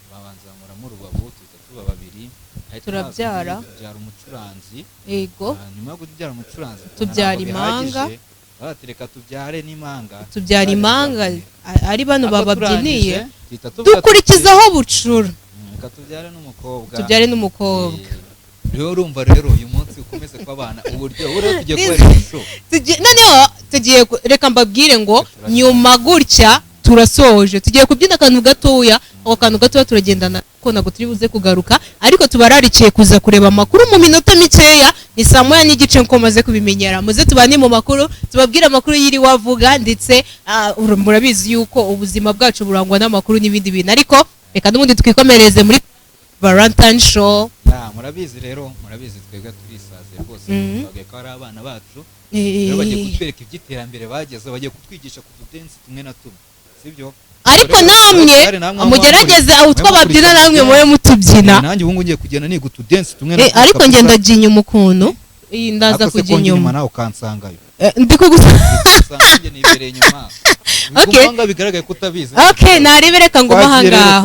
babanza muramo urubavu tuza tuba babiri, turabyara tubyara umucuranzi. Yego, nyuma yo kubyara umucuranzi tubyara imanga, batereka tubyare n'imanga, tubyara imanga ari bano bababyiniye, dukurikizaho bucura, reka tubyare n'umukobwa, tubyare n'umukobwa. Rero urumva rero uyu munsi ukomeze kwabana uburyo uri tugiye kubera isho. Noneho tugiye reka mbabwire ngo nyuma gutya turasoje tugiye kubyina akantu gatoya, ako kantu gatoya turagendana ko nago turi buze kugaruka, ariko tubararikiye kuza kureba amakuru mu minota mikeya, ni saa 1:30 nko maze kubimenyera. Muze tubane mu makuru, tubabwire amakuru yiri wavuga, ndetse murabizi yuko ubuzima bwacu burangwa n'amakuru n'ibindi bintu, ariko reka n'ubundi twikomereze muri Valentine show. Ya murabizi rero, murabizi twebwe turisaze rwose, twagiye ko ari abana bacu rero bagiye kutwereka iby'iterambere bageze, bagiye kutwigisha ku dance tumwe na tumwe, sibyo? Ariko namwe mugerageze aho twababyina namwe mwe mutubyina. Nanjye ubu ngiye kugenda niga utu dance tumwe na tumwe. Ariko ngenda ndagiye inyuma ukuntu ndaza kujya inyuma nawe ukansangayo. Ndi kugusanga njye nibereye inyuma. Okay, bigaragaye ko utabizi. Okay, narebe reka ngo mahanga.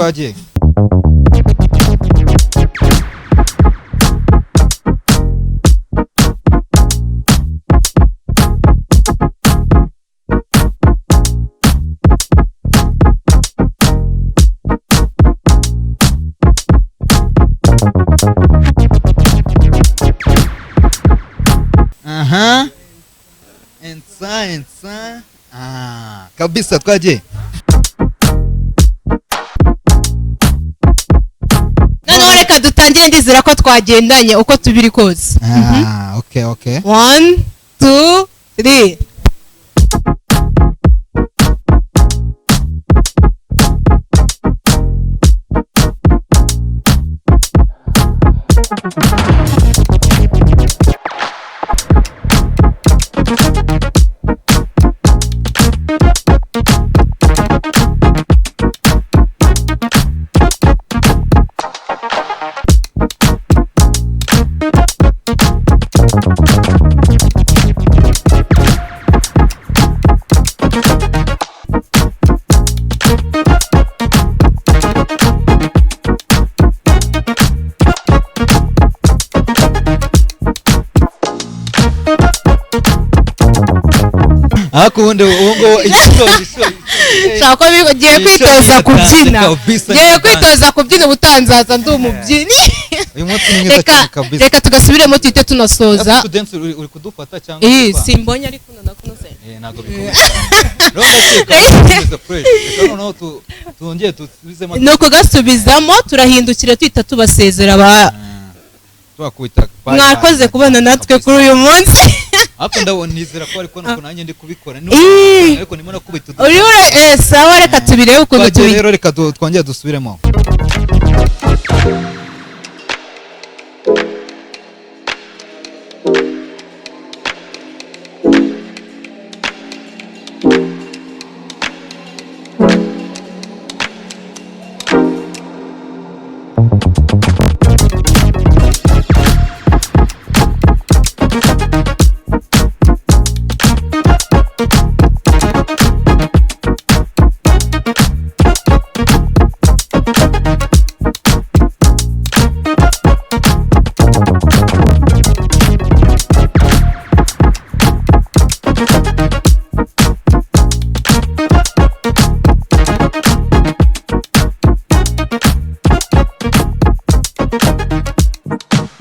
Aha. Ensa. Ah, kabisa twagiye. Noneho reka dutangire. Dutangire, ndizera ko twagendanye uko tubiri kose. Ah, okay. 1, 2, 3. Ariko ubundi ubu ngubu igitozo. Shaka ko ngiye kwitoza kubyina. Ngiye kwitoza kubyina, ubutanzaza ndi umubyinnyi. Uyu munsi ni mwiza Reka cyane kabisa. reka tugasubiremo, tuhite tunasoza. Ese dance uri kudufata cyangwa Ih, uri kwanga? Simbonye ariko nonakuno se. Eh, ntabwo bikomeye cyane. Rero ndakeka tumeze fresh. Reka noneho twongere dusubizemo. Ni ukugasubizamo, turahindukira tuhita tubasezera ba Tubakubita bye. Mwakoze Bye. kubana natwe kuri uyu munsi. Ariko ndabona nizera ko ariko nuko nanjye ndi kubikora. Ih. Ariko ndimo nakubita Uri sawa, reka tubirebe ukuntu Twagiye tubi rero, reka twongere dusubiremo.